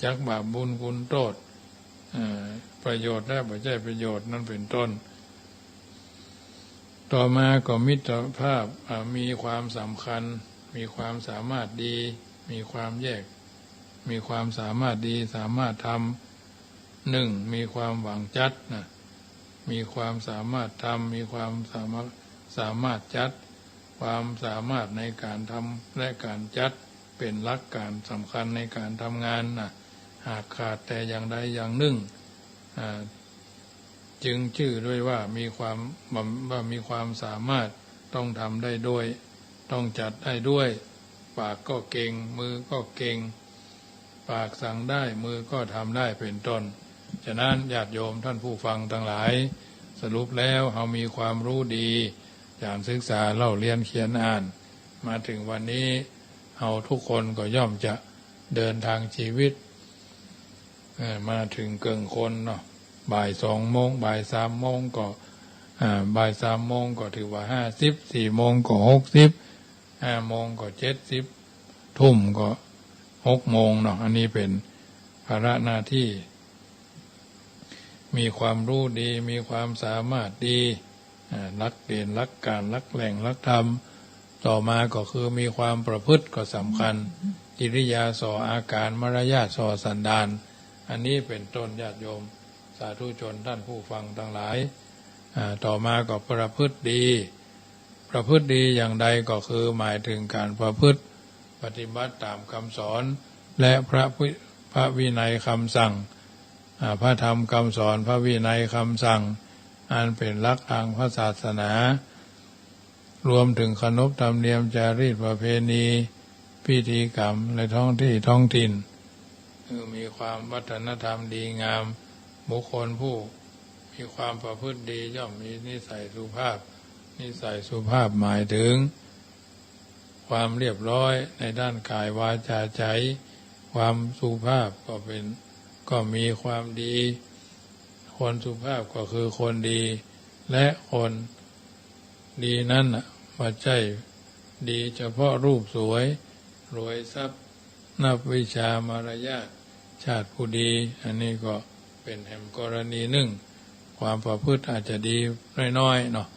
จักบาปบุญคุณโต้ษ เอ่อ ประโยชน์และบ่ใจ้ประโยชน์นั้นเป๋นต้น ต่อมาก็มิตรภาพ อ่า มีความสำคัญ มีความสามารถดี มีความแยก มีความสามารถดี สามารถทำ นึ่ง มีความหวังจั๊ดนะ มีความสามารถทำ มีความสามารถ สามารถจั๊ด ความสามารถในก๋านทำและก๋านจั๊ด เป๋นหลักก๋านสำคัญในก๋านทำงานนะ หากขาดแต่อย่างใดอย่างนึ่ง อ่า จึงจื้อได้ว่ามีความ ว่ามีความสามารถ ต้องทำได้ด้วย ต้องจัดได้ด้วย ปากก็เก่ง มือก็เก่ง ปากสั่งได้ มือก็ทำได้ เป๋นต้น ฉะนั้นญาติโยมท่านผู้ฟังตังหลาย สรุปแล้วเฮามีความฮู้ดี จ๋ารศึกษาเล่าเรียนเขียนอ่าน มาเถิงวันนี้ เฮาทุกคนก็ย่อมจะเดินตางจีวิต เอ่อ มาเถิงเกิ่งคนเนาะ บ่ายสองโมง บ่ายสามโมงก็ อ่า บ่ายสามโมงก็ถือว่าห้าสิบ สี่โมงก็หกสิบ ห้าโมงก็เจ็ดสิบ ทุ่มก็หกโมงเนาะ อันนี้เป๋นภาระหน้าตี้ มีความฮู้ดี มีความสามารถดี อ่า รักเตียรติ รักก๋าน รักแหล่ง รักธรรม ต่อมาก็คือมีความประพฤติก็สำคัญ กิริยาส่ออาก๋าน มารยาทส่อสันดาน อันนี้เป๋นต้น ญาติโยมสาธุชนต้านผู้ฟังตังหลาย อ่า ต่อมาก็ประพฤติดี ประพฤติดีอย่างใดก็คือหมายเถิงก๋านประพฤติปฏิบัติต๋ามกำสอน และพระวิ- พระวินัยกำสั่ง อ่า พระธรรมกำสอน พระวินัยกำสั่ง อันเป๋นหลักตางพระศาสนา รวมเถิงขนบธรรมเนียมจารีตประเพณี พิธีกรรมในท้องตี้ท้องถิ่น คือมีความวัฒนธรรมดีงาม บุคคลผู้มีความประพฤติดีย่อมมีนิสัยสุภาพ นิสัยสุภาพหมายเถิงความเรียบร้อยในด้านก๋ายวาจาใจ๋ ความสุภาพก็เป๋น ก็มีความดี คนสุภาพก็คือคนดี และคนดีนั้นน่ะ บ่ใจ้ดีเฉพาะรูปสวย รวยทรัพย์ นับวิชามารยาท ชาติผู้ดี อันนี้ก็เป๋นแหมกรณีนึ่ง ความประพฤติอาจจะดีน้อยๆ เนาะ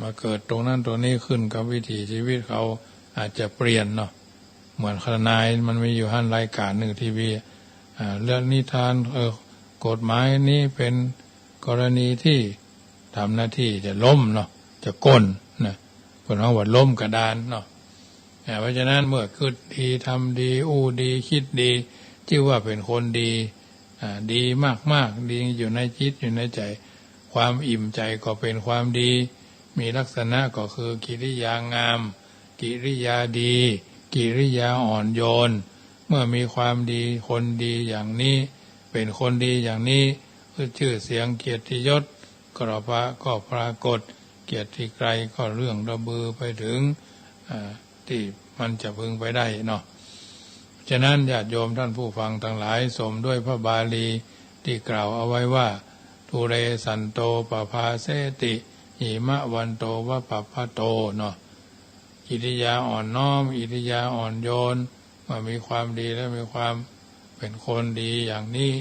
มาเกิดตรงนั้นตรงนี้ ขึ้นกับวิถีชีวิตเขาอาจจะเปลี่ยนเนาะ เหมือนขณานี้มันมีอยู่หั้นรายก๋านนึ่งทีวี อ่า เรื่องนิทาน เออ กฎหมายนี้เป๋นกรณีตี้ทำหน้าตี้จะล้มเนาะ จะก้นนะ เปิ้นฮ้องว่าล้มกระดานเนาะ อ่า เพราะฉะนั้นเมื่อกึ๊ดดี ทำดี อู้ดี กึ๊ดดี จื้อว่าเป๋นคนดี อ่า ดีมากๆ ดีอยู่ในจิตอยู่ในใจ๋ ความอิ่มใจ๋ก็เป๋นความดี มีลักษณะก็คือกิริยางาม กิริยาดี กิริยาอ่อนโยน เมื่อมีความดี คนดีอย่างนี้ เป๋นคนดีอย่างนี้ ชื่อเสียงเกียรติยศก็ปรา- ก็ปรากฏ เกียรติไกรก็เลื่องระบือไปเถิง อ่า ตี้มันจะพึงไปได้เนาะ ฉะนั้นญาติโยมต้านผู้ฟังตังหลาย สมด้วยพระบาลีตี้กล่าวเอาไว้ว่า ทุเรสันโต ปภาเสติ หิมะวันโต วะปะพะโต เนาะ กิริยาอ่อนน้อม กิริยาอ่อนโยน เมื่อมีความดีและมีความเป๋นคนดีอย่างนี้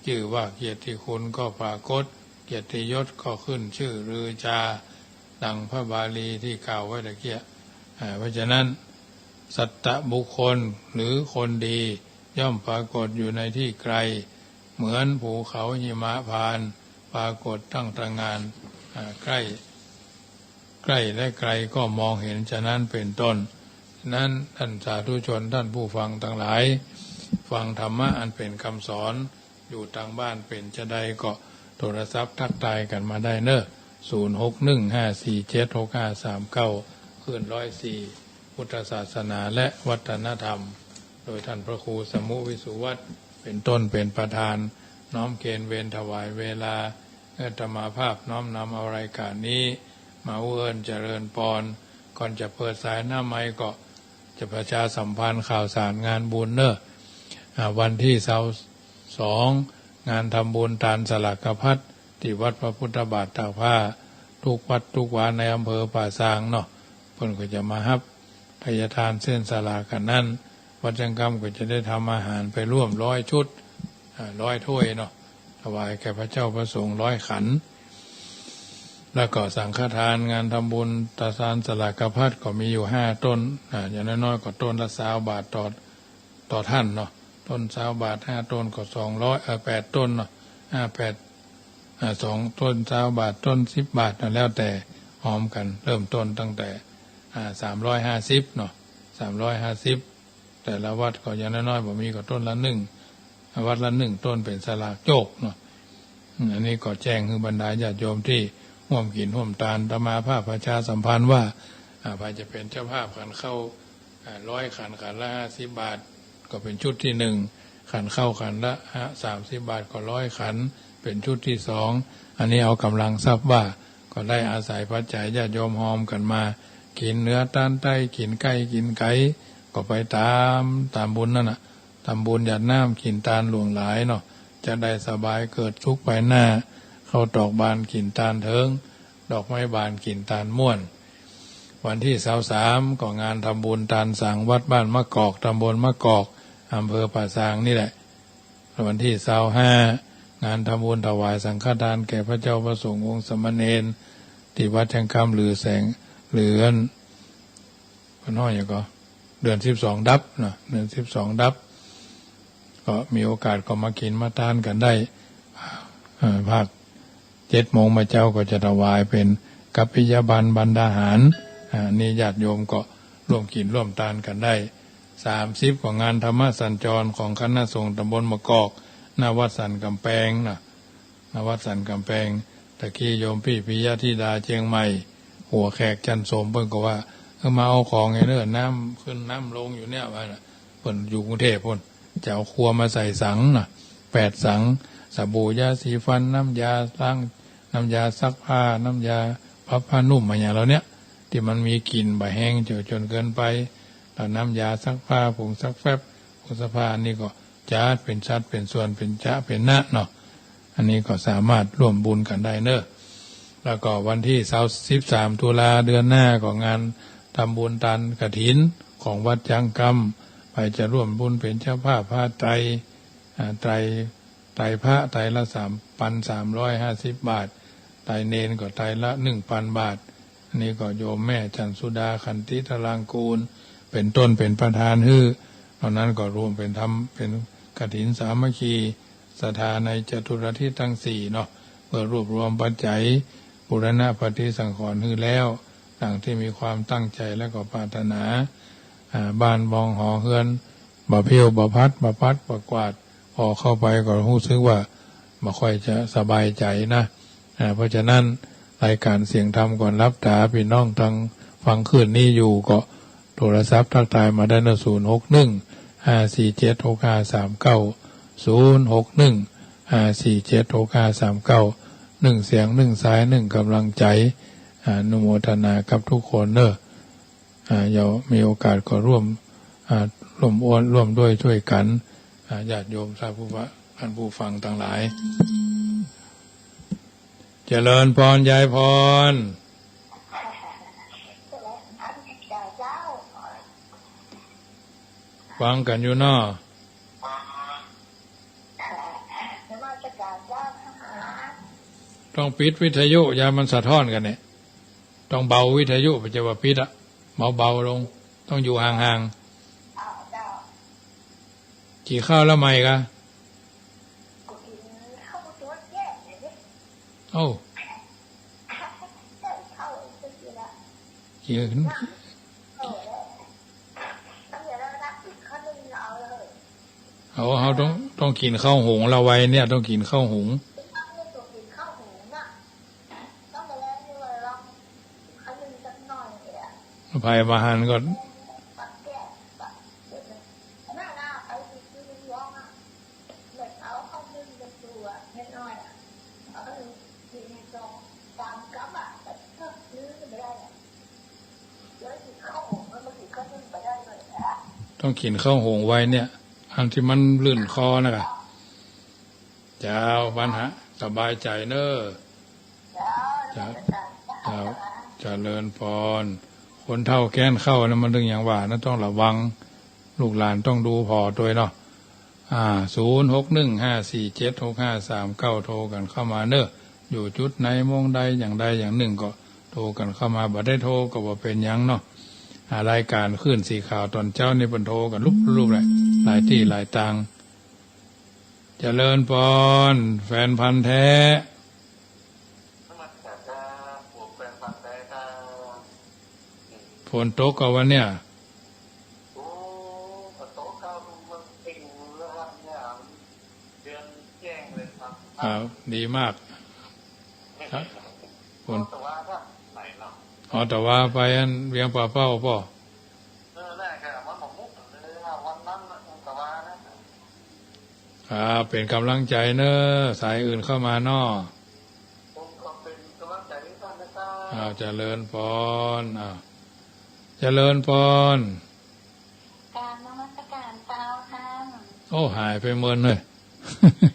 จื้อว่าเกียรติคุณก็ปรากฏ เกียรติยศก็ขึ้นชื่อลือจา ดังพระบาลีตี้กล่าวไว้ตะเกียะ อ่า เพราะฉะนั้น สัตบุคคลหรือคนดีย่อมปรากฏอยู่ในตี้ไกล เหมือนภูเขาหิมพานต์ปรากฏตั้งตระหง่าน อ่า ใกล้ ใกล้และไกลก็มองเห็น ฉะนั้นเป๋นต้น ฉะนั้นต้านสาธุชนต้านผู้ฟังตังหลาย ฟังธรรมะอันเป๋นกำสอน อยู่ตางบ้านเป๋นจาใดก็โทรศัพท์ตั๊กตายกั๋นมาได้เน่อ ศูนย์หกหนึ่งห้าสี่เจ็ดหกห้าสามเก้า คลื่นร้อยสี่ พุทธศาสนาและวัฒนธรรม โดยต้านพระครูสมุวิสุวัฒน์เป๋นต้นเป๋นประธาน น้อมเกณฑ์เวรถวายเวลา อาตมาภาพน้อมนำเอารายก๋านนี้มาอู้เอิ้นเจริญปอน ก่อนจะเปิดสายหน้าไมค์ก็จะประชาสัมพันธ์ข่าวสารงานบุญเน่อ อ่า วันตี้ซาวสอง งานทำบุญตานสลากภัตตี้วัดพระพุทธบาทตากผ้า กู้วัดกู้วาในอำเภอป่าซางเนาะ เปิ้นก็จะมาฮับไทยทานเส้นสลากกั๋นนั้น วัดจังกำก็จะได้ทำอาหารไปร่วมร้อยชุด อ่า ร้อยถ้วยเนาะ ถวายแก่พระเจ้าพระสงฆ์ร้อยขัน แล้วก็สังฆทานงานทำบุญตานสลากภัตก็มีอยู่ห้าต้น อ่า อย่างน้อยๆ ก็ต้นละซาวบาทต่อ ต่อต้านเนาะ ต้นซาวบาทห้าต้นก็สองร้อย เอ่อ แปดต้นเนาะ ห้า แปด อ่า สองต้นซาวบาท ต้นสิบบาทเนาะ แล้วแต่ฮอมกั๋น เริ่มต้นตั้งแต่ อ่า สามร้อยห้าสิบเนาะ สามร้อยห้าสิบ แต่ละวัดก็อย่างน้อยๆ บ่มีก็ต้นละนึ่ง วัดละนึ่งต้นเป๋นสลากโจกเนาะ อืม อันนี้ก็แจ้งหื้อบรรดาญาติโยมตี้ฮ่วมกิ๋นฮ่วมตาน อาตมาภาพประชาสัมพันธ์ว่า อ่า ใผจะเป๋นเจ้าภาพขันข้าว อ่า ร้อยขัน ขันละห้าสิบบาท ก็เป๋นชุดตี้นึ่ง ขันข้าวขันละ อ่า สามสิบบาท ก็ร้อยขัน เป๋นชุดตี้สอง อันนี้เอาก๋ำลังทรัพย์ว่า ก็ได้อาศัยปัจจัยญาติโยมฮอมกั๋นมา กิ๋นเหนือตานใต้ กิ๋นใก้กิ๋นไก๋ ก็ไปต๋าม ต๋ามบุญนั่นน่ะ ทำบุญหยาดน้ำกิ๋นตานหลวงหลายเนาะ จะได้สบายเกิดสุขไปหน้า ข้าวตอกบานกิ๋นตานเถิง ดอกไม้บานกิ๋นตานม่วน วันตี้ซาวสาม ก็งานทำบุญตานสังวัดบ้านมะกอก ตำบลมะกอก อำเภอป่าซางนี่แหละ วันตี้ซาวห้า งานทำบุญถวายสังฆทานแก่พระเจ้าพระสงฆ์องค์สามเณร ตี้วัดแจ้งกำ หรือแสง หรืออัน เปิ้นฮ้องหยังก่อ เดือนสิบสองดับเนาะ เดือนสิบสองดับ ก็มีโอกาสก็มากิ๋นมาตานกั๋นได้ เอ่อ ภาคเจ็ดโมงมาเจ๊าก็จะถวายเป๋นกัปปิยบัณฑาหาร อ่า นี่ญาติโยมก็ร่วมกิ๋นร่วมตานกั๋นได้ สามสิบ ก็งานธรรมสัญจรของคณะสงฆ์ตำบลมะกอก ณ วัดสันก๋ำแปงนะ ณ วัดสันก๋ำแปง ตะกี้โยมปี้ปิยธิดาเจียงใหม่ หัวแขกจันทร์สม เปิ้นก็ว่า เออ มาเอาของไอ้เน้อ น้ำขึ้นน้ำลงอยู่เนี่ย ว่าน่ะ เปิ้นอยู่กรุงเทพฯ ปู๊น จะเอาครัวมาใส่สังนะ แปดสัง สบู่ ยาสีฟัน น้ำยาล้าง น้ำยาซักผ้า น้ำยาปรับผ้านุ่ม อะหยังเหล่าเนี้ย ตี้มันมีกลิ่นบ่าแฮงจ๋นเกินไป แล้วน้ำยาซักผ้า ผงซักแฟบ ผงซักผ้า อันนี้ก็จัดเป๋นสัดเป๋นส่วน เป๋นจะเป๋นนะเนาะ อันนี้ก็สามารถร่วมบุญกั๋นได้เน้อ แล้วก็วันตี้ซาว สิบสาม ตุลาเดือนหน้าก็งานทำบุญตานกฐินของวัดจ้างกำ ใผจะร่วมบุญเป๋นเจ้าภาพผ้าไตร อ่า ไตร ไตรพระ ไตรละ สามพันสามร้อยห้าสิบบาท ไตรเณรก็ไตรละ หนึ่งพันบาท อันนี้ก็โยมแม่จันทร์สุดา ขันติตรางกูล เป๋นต้น เป๋นประธานหื้อ นอกนั้นก็ร่วมเป๋นทำ เป๋นกฐินสามัคคี ศรัทธาในจตุรทิศตังสี่เนาะ เพื่อรวบรวมปัจจัยบูรณะปฏิสังขรณ์หื้อแล้ว ดังตี้มีความตั้งใจ๋และก็ปรารถนา อ่า บ้านบ่องหอเฮือน บ่าเผี้ยว บ่าพัด บ่าปัด บ่ากวาด ผ่อเข้าไปก็ฮู้สึกว่าบ่ค่อยจะสบายใจ๋นะ อ่า เพราะฉะนั้นรายก๋านเสียงธรรมก่อนหลับต๋า ปี้น้องตังฟังคืนนี้อยู่ก็โทรศัพท์ทักทายมาได้เน้อ ศูนย์หกหนึ่ง ห้าสี่เจ็ด หกห้าสามเก้า ศูนย์หกหนึ่ง ห้าสี่เจ็ด หกห้าสามเก้า นึ่งเสียงนึ่งสายนึ่งก๋ำลังใจ๋ อนุโมทนากับกู้คนเน้อ อ่า เดี๋ยวมีโอกาสก็ร่วม อ่า ร่วมอ้อน ร่วมด้วยช่วยกั๋น อ่า ญาติโยมท่านผู้ฟัง ท่านผู้ฟังตังหลาย เจริญพร ยายพร ฟังกั๋นอยู่เนาะ ต้องปิดวิทยุ ยานมันสะท้อนกั๋นเนี่ย ต้องเบาวิทยุ บ่ใจ้ว่าปิดอะ เบาๆ ลง ต้องอยู่ห่างๆ กิ๋นข้าวแล้วไหมกะ โอ้ กิ๋น เอา เฮาต้อง ต้องกิ๋นข้าวหุงละ วัยเนี่ย ต้องกิ๋นข้าวหุง ไผบ่หันก็ ต้องกิ๋นข้าวหุงไว้เนี่ย อันตี้มันลื่นคอนะกะ เจ้า ปัญหา สบายใจ๋เน้อ เจ้า เจ้า เจริญพร คนเฒ่าแก่นเข้านะ มันเถิงอย่างว่านะ ต้องระวัง ลูกหลานต้องดูผ่อตวยเนาะ อ่า ศูนย์หกหนึ่ง ห้าสี่เจ็ด หกห้าสามเก้า โทรกั๋นเข้ามาเน้อ อยู่จุดไหน โมงใด อย่างใดอย่างนึ่งก็โทรกั๋นเข้ามา บ่ได้โทรก็บ่เป๋นหยังเนาะ อ่า รายก๋านคลื่นสีขาวต๋อนเจ๊านี่เปิ้นโทรกั๋นลุบๆ เลย หลายตี้หลายตาง เจริญพร แฟนพันธุ์แท้ นมัสการครับ ผมแฟนพันธุ์แท้ครับ ฝนตกก่อวันเนี่ย โอ้ ฝนตกครับ เมืองปิงแล้วครับเนี่ย เดือนแจ้งเลยครับ ครับ ดีมาก ครับ ฝน ตะวาครับ ไหนเนาะ อ๋อ ตะวาไปอันเวียงป่าเป้าป่อ เออ ได้ครับ มันบอกมุกเลยครับ วันนั้นน่ะ ตะวานะ ครับ เป๋นก๋ำลังใจ๋เน้อ สายอื่นเข้ามาเนาะ ผมก็เป๋นก๋ำลังใจ๋หื้อต้านนะครับ อ้าว เจริญพร อ้าว เจริญพร กราบนมัสการเจ้าท่าน โอ้ หายไปเมินเลย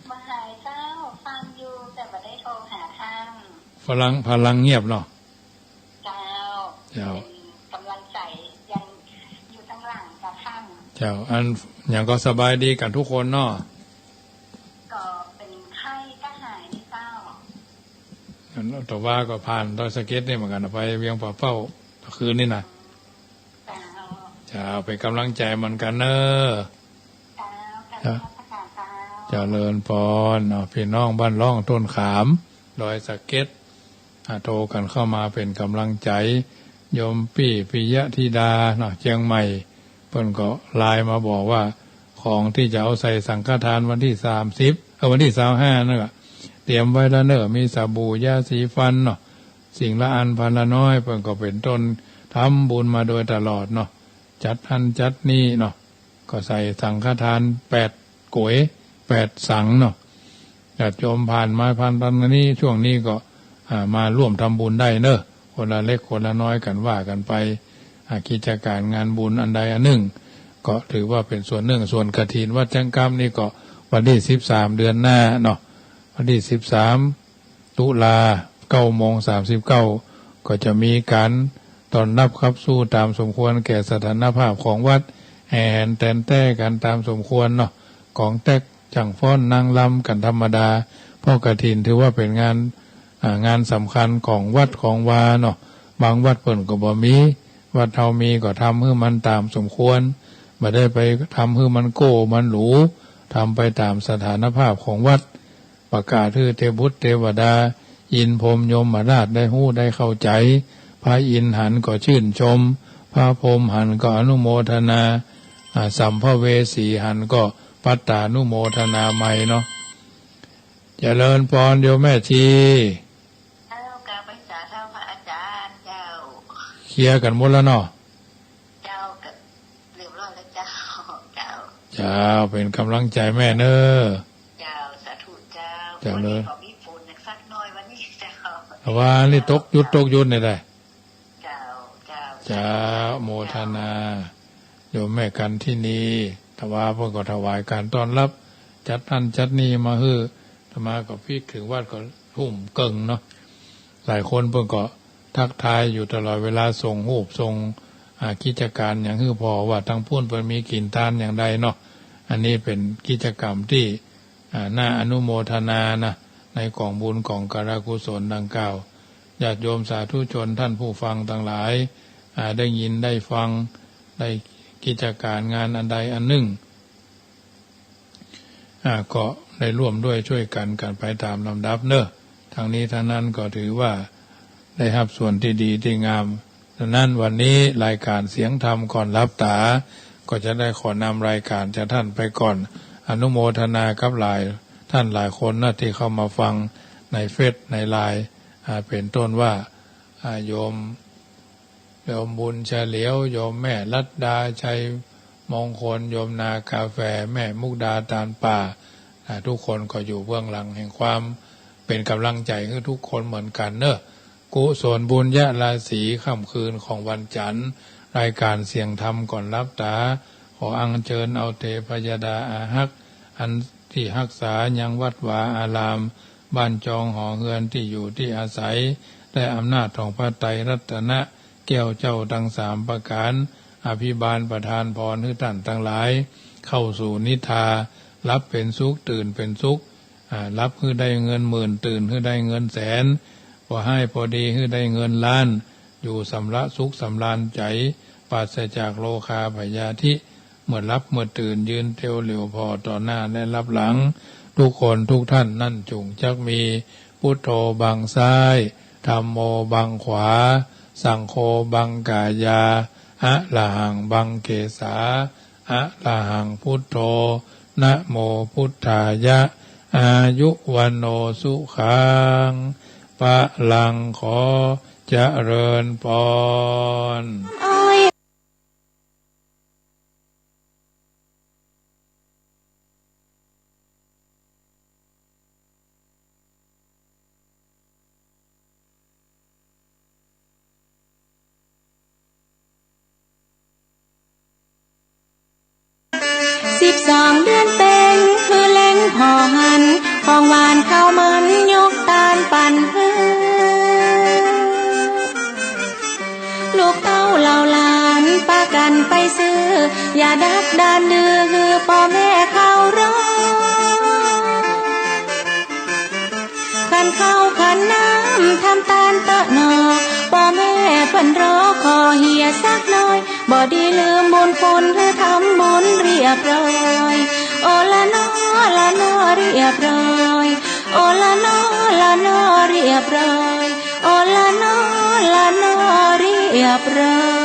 บ่หายเจ้า ฟังอยู่ แต่บ่ได้โทรหาท่าน พลัง พลังเงียบเนาะ เจ้า เจ้า เป๋นก๋ำลังใจ๋ ยังอยู่ตังหลังเจ้าค่ะ เจ้า อันหยังก็สบายดีกั๋นกู้คนเนาะ ก็เป๋นไข้ก็หายนี่เจ้า ตะวาก็ผ่านดอยสะเก็ดนี่เหมือนกั๋น ไปเวียงป่าเป้าคืนนี่นะ เจ้า เจ้า เป๋นก๋ำลังใจ๋เหมือนกั๋นเน่อ เจ้า เจ้า เจ้า เจริญปอนเนาะ ปี้น้องบ้านร่องต้นขาม ดอยสะเก็ด อ่า โทรกั๋นเข้ามาเป๋นก๋ำลังใจ๋ โยมปี้ปิยะธิดาเนาะ เจียงใหม่ เปิ้นก็ไลน์มาบอกว่า ของตี้จะเอาใส่สังฆทานวันตี้สามสิบ เอ่อ วันตี้ซาวห้านั่นก็เตรียมไว้แล้วเน่อ มีสบู่ ยาสีฟันเนาะ สิ่งละอันพันละน้อย เปิ้นก็เป๋นต้นทำบุญมาโดยตลอดเนาะ จัดหั้นจัดนี่เนาะ ก็ใส่สังฆทานแปดก๋วย แปดสังเนาะ ญาติโยมผ่านมาผ่านตอนนี้ ช่วงนี้ก็ อ่า มาร่วมทำบุญได้เน่อ คนละเล็กคนละน้อยกั๋นว่ากั๋นไป อ่า กิจก๋านงานบุญอันใดอันนึ่ง ก็ถือว่าเป๋นส่วนนึ่ง ส่วนกฐินวัดแจ้งกล้ำนี่ก็วันตี้สิบสามเดือนหน้าเนาะ วันตี้สิบสาม ตุลา เก้าโมงสามสิบเก้า ก็จะมีก๋านต้อนฮับขับสู้ต๋ามสมควรแก่สถานภาพของวัด แห่แหนแต๋นแต๊กั๋นต๋ามสมควรเนาะ ก๋องแต๊ก จั่งฟ้อนนางรำกั๋นธรรมดา เพราะกฐินถือว่าเป๋นงาน อ่า งานสำคัญของวัดของวาเนาะ บางวัดเปิ้นก็บ่มี วัดเฮามีก็ทำหื้อมันต๋ามสมควร บ่ได้ไปทำหื้อมันโก้มันหรู ทำไปต๋ามสถานภาพของวัด ประกาศหื้อเทพบุตรเทวดา อินทร์พรหมยมราชได้ฮู้ได้เข้าใจ๋ พระอินทร์หันก็ชื่นชม พระพรหมหันก็อนุโมทนา อ่า สัมภเวสีหันก็ปัตตานุโมทนาใหม่เนาะ เจริญปอนโยมแม่ชี เจ้า กราบไหว้สาธุพระอาจารย์เจ้า เคลียร์กั๋นหมดแล้วเนาะ เจ้า ก็เรียบร้อยแล้วเจ้า เจ้า เจ้า เป๋นก๋ำลังใจ๋แม่เน่อ เจ้า สาธุเจ้า เจ้า วันนี้ก็มีฝนสักหน่อยวันนี้เจ้า แต่ว่านี่ตกหยุดตกหยุดนี่ได้ เจ้า เจ้า เจ้า โมทนา โยมแม่กันทินี ตะวาเปิ้นก็ถวายก๋านต้อนฮับ จัดหั้นจัดนี่มาหื้อ อาตมาก็ปิ๊กเถิงวัดก็ทุ่มเกิ่งเนาะ หลายคนเปิ้นก็ทักทายอยู่ตลอดเวลา ส่งฮูป ส่ง อ่า กิจก๋านหยังหื้อผ่อ ว่าตางปู๊นเปิ้นมีกิ๋นตานอย่างใดเนาะ อันนี้เป๋นกิจกรรมตี้ อ่า น่าอนุโมทนานะ ในก๋องบุญก๋องการกุศลดังกล่าว ญาติโยมสาธุชนท่านผู้ฟังตังหลาย อ่า ได้ยินได้ฟัง ได้กิจก๋านงานอันใดอันนึ่ง อ่า ก็ได้ร่วมด้วยช่วยกั๋นกั๋นไปต๋ามลำดับเน่อ ทั้งนี้ทั้งนั้นก็ถือว่าได้ฮับส่วนตี้ดีตี้งาม ฉะนั้นวันนี้รายก๋านเสียงธรรมก่อนหลับต๋า ก็จะได้ขอนำรายก๋านจากท่านไปก่อน อนุโมทนากับหลายท่านหลายคนนะ ตี้เข้ามาฟังในเฟซในไลน์ อ่า เป๋นต้นว่า อ่า โยม โยมบุญเฉลียว โยมแม่รัตดา ชัยมงคล โยมนากาแฟ แม่มุกดา ตาลป่า อ่า ทุกคนก็อยู่เบื้องหลังแห่งความเป๋นก๋ำลังใจ๋หื้อทุกคนเหมือนกั๋นเน่อ กุศลบุญญาราศี ค่ำคืนของวันจันทร์ รายก๋านเสียงธรรมก่อนหลับต๋า ขออัญเจิญเอาเตพยดาอาฮัก อันตี้ฮักษายังวัดวาอาราม บ้านจองหอเฮือนตี้อยู่ตี้อาศัย และอำนาจของพระไตรรัตนะแก้วเจ้าตังสามประก๋าน อภิบาลประทานพรหื้อต้านตังหลาย เข้าสู่นิทรา หลับเป๋นสุข ตื่นเป๋นสุข อ่า หลับหื้อได้เงินหมื่น ตื่นหื้อได้เงินแสน ปอฮ้ายปอดีหื้อได้เงินล้าน อยู่สำราญสุขสำราญใจ๋ ปราศจากโรคาพยาธิ เมื่อหลับเมื่อตื่น ยืนเตียวเหลียวผ่อต่อหน้าและลับหลัง ทุกคนทุกท่านนั้นจุ่งจักมี พุทโธบังซ้าย ธัมโมบังขวา สังโฆบังกายา อะระหังบังเกสา อะระหังพุทโธ นะโมพุทธายะ อายุวัณโณสุขัง พลัง ขอเจริญปอน สิบสองเดือนเต็ม หื้อเล็งผ่อหัน ของหวานข้าวมันยกตานปันหื้อ ลูกเต้าเหล่าหลานปากั๋นไปซื้อ อย่าดักดานดื้อ หื้อป้อแม่เขารอ ขันข้าวขันน้ำ นรอขอเฮียสักหน่อย บ่ดีลืมบุญคุณ หื้อทำบุญเรียบร้อย โอละนอ ละนอเรียบร้อย โอละนอ ละนอเรียบร้อย โอละนอ ละนอเรียบร้อย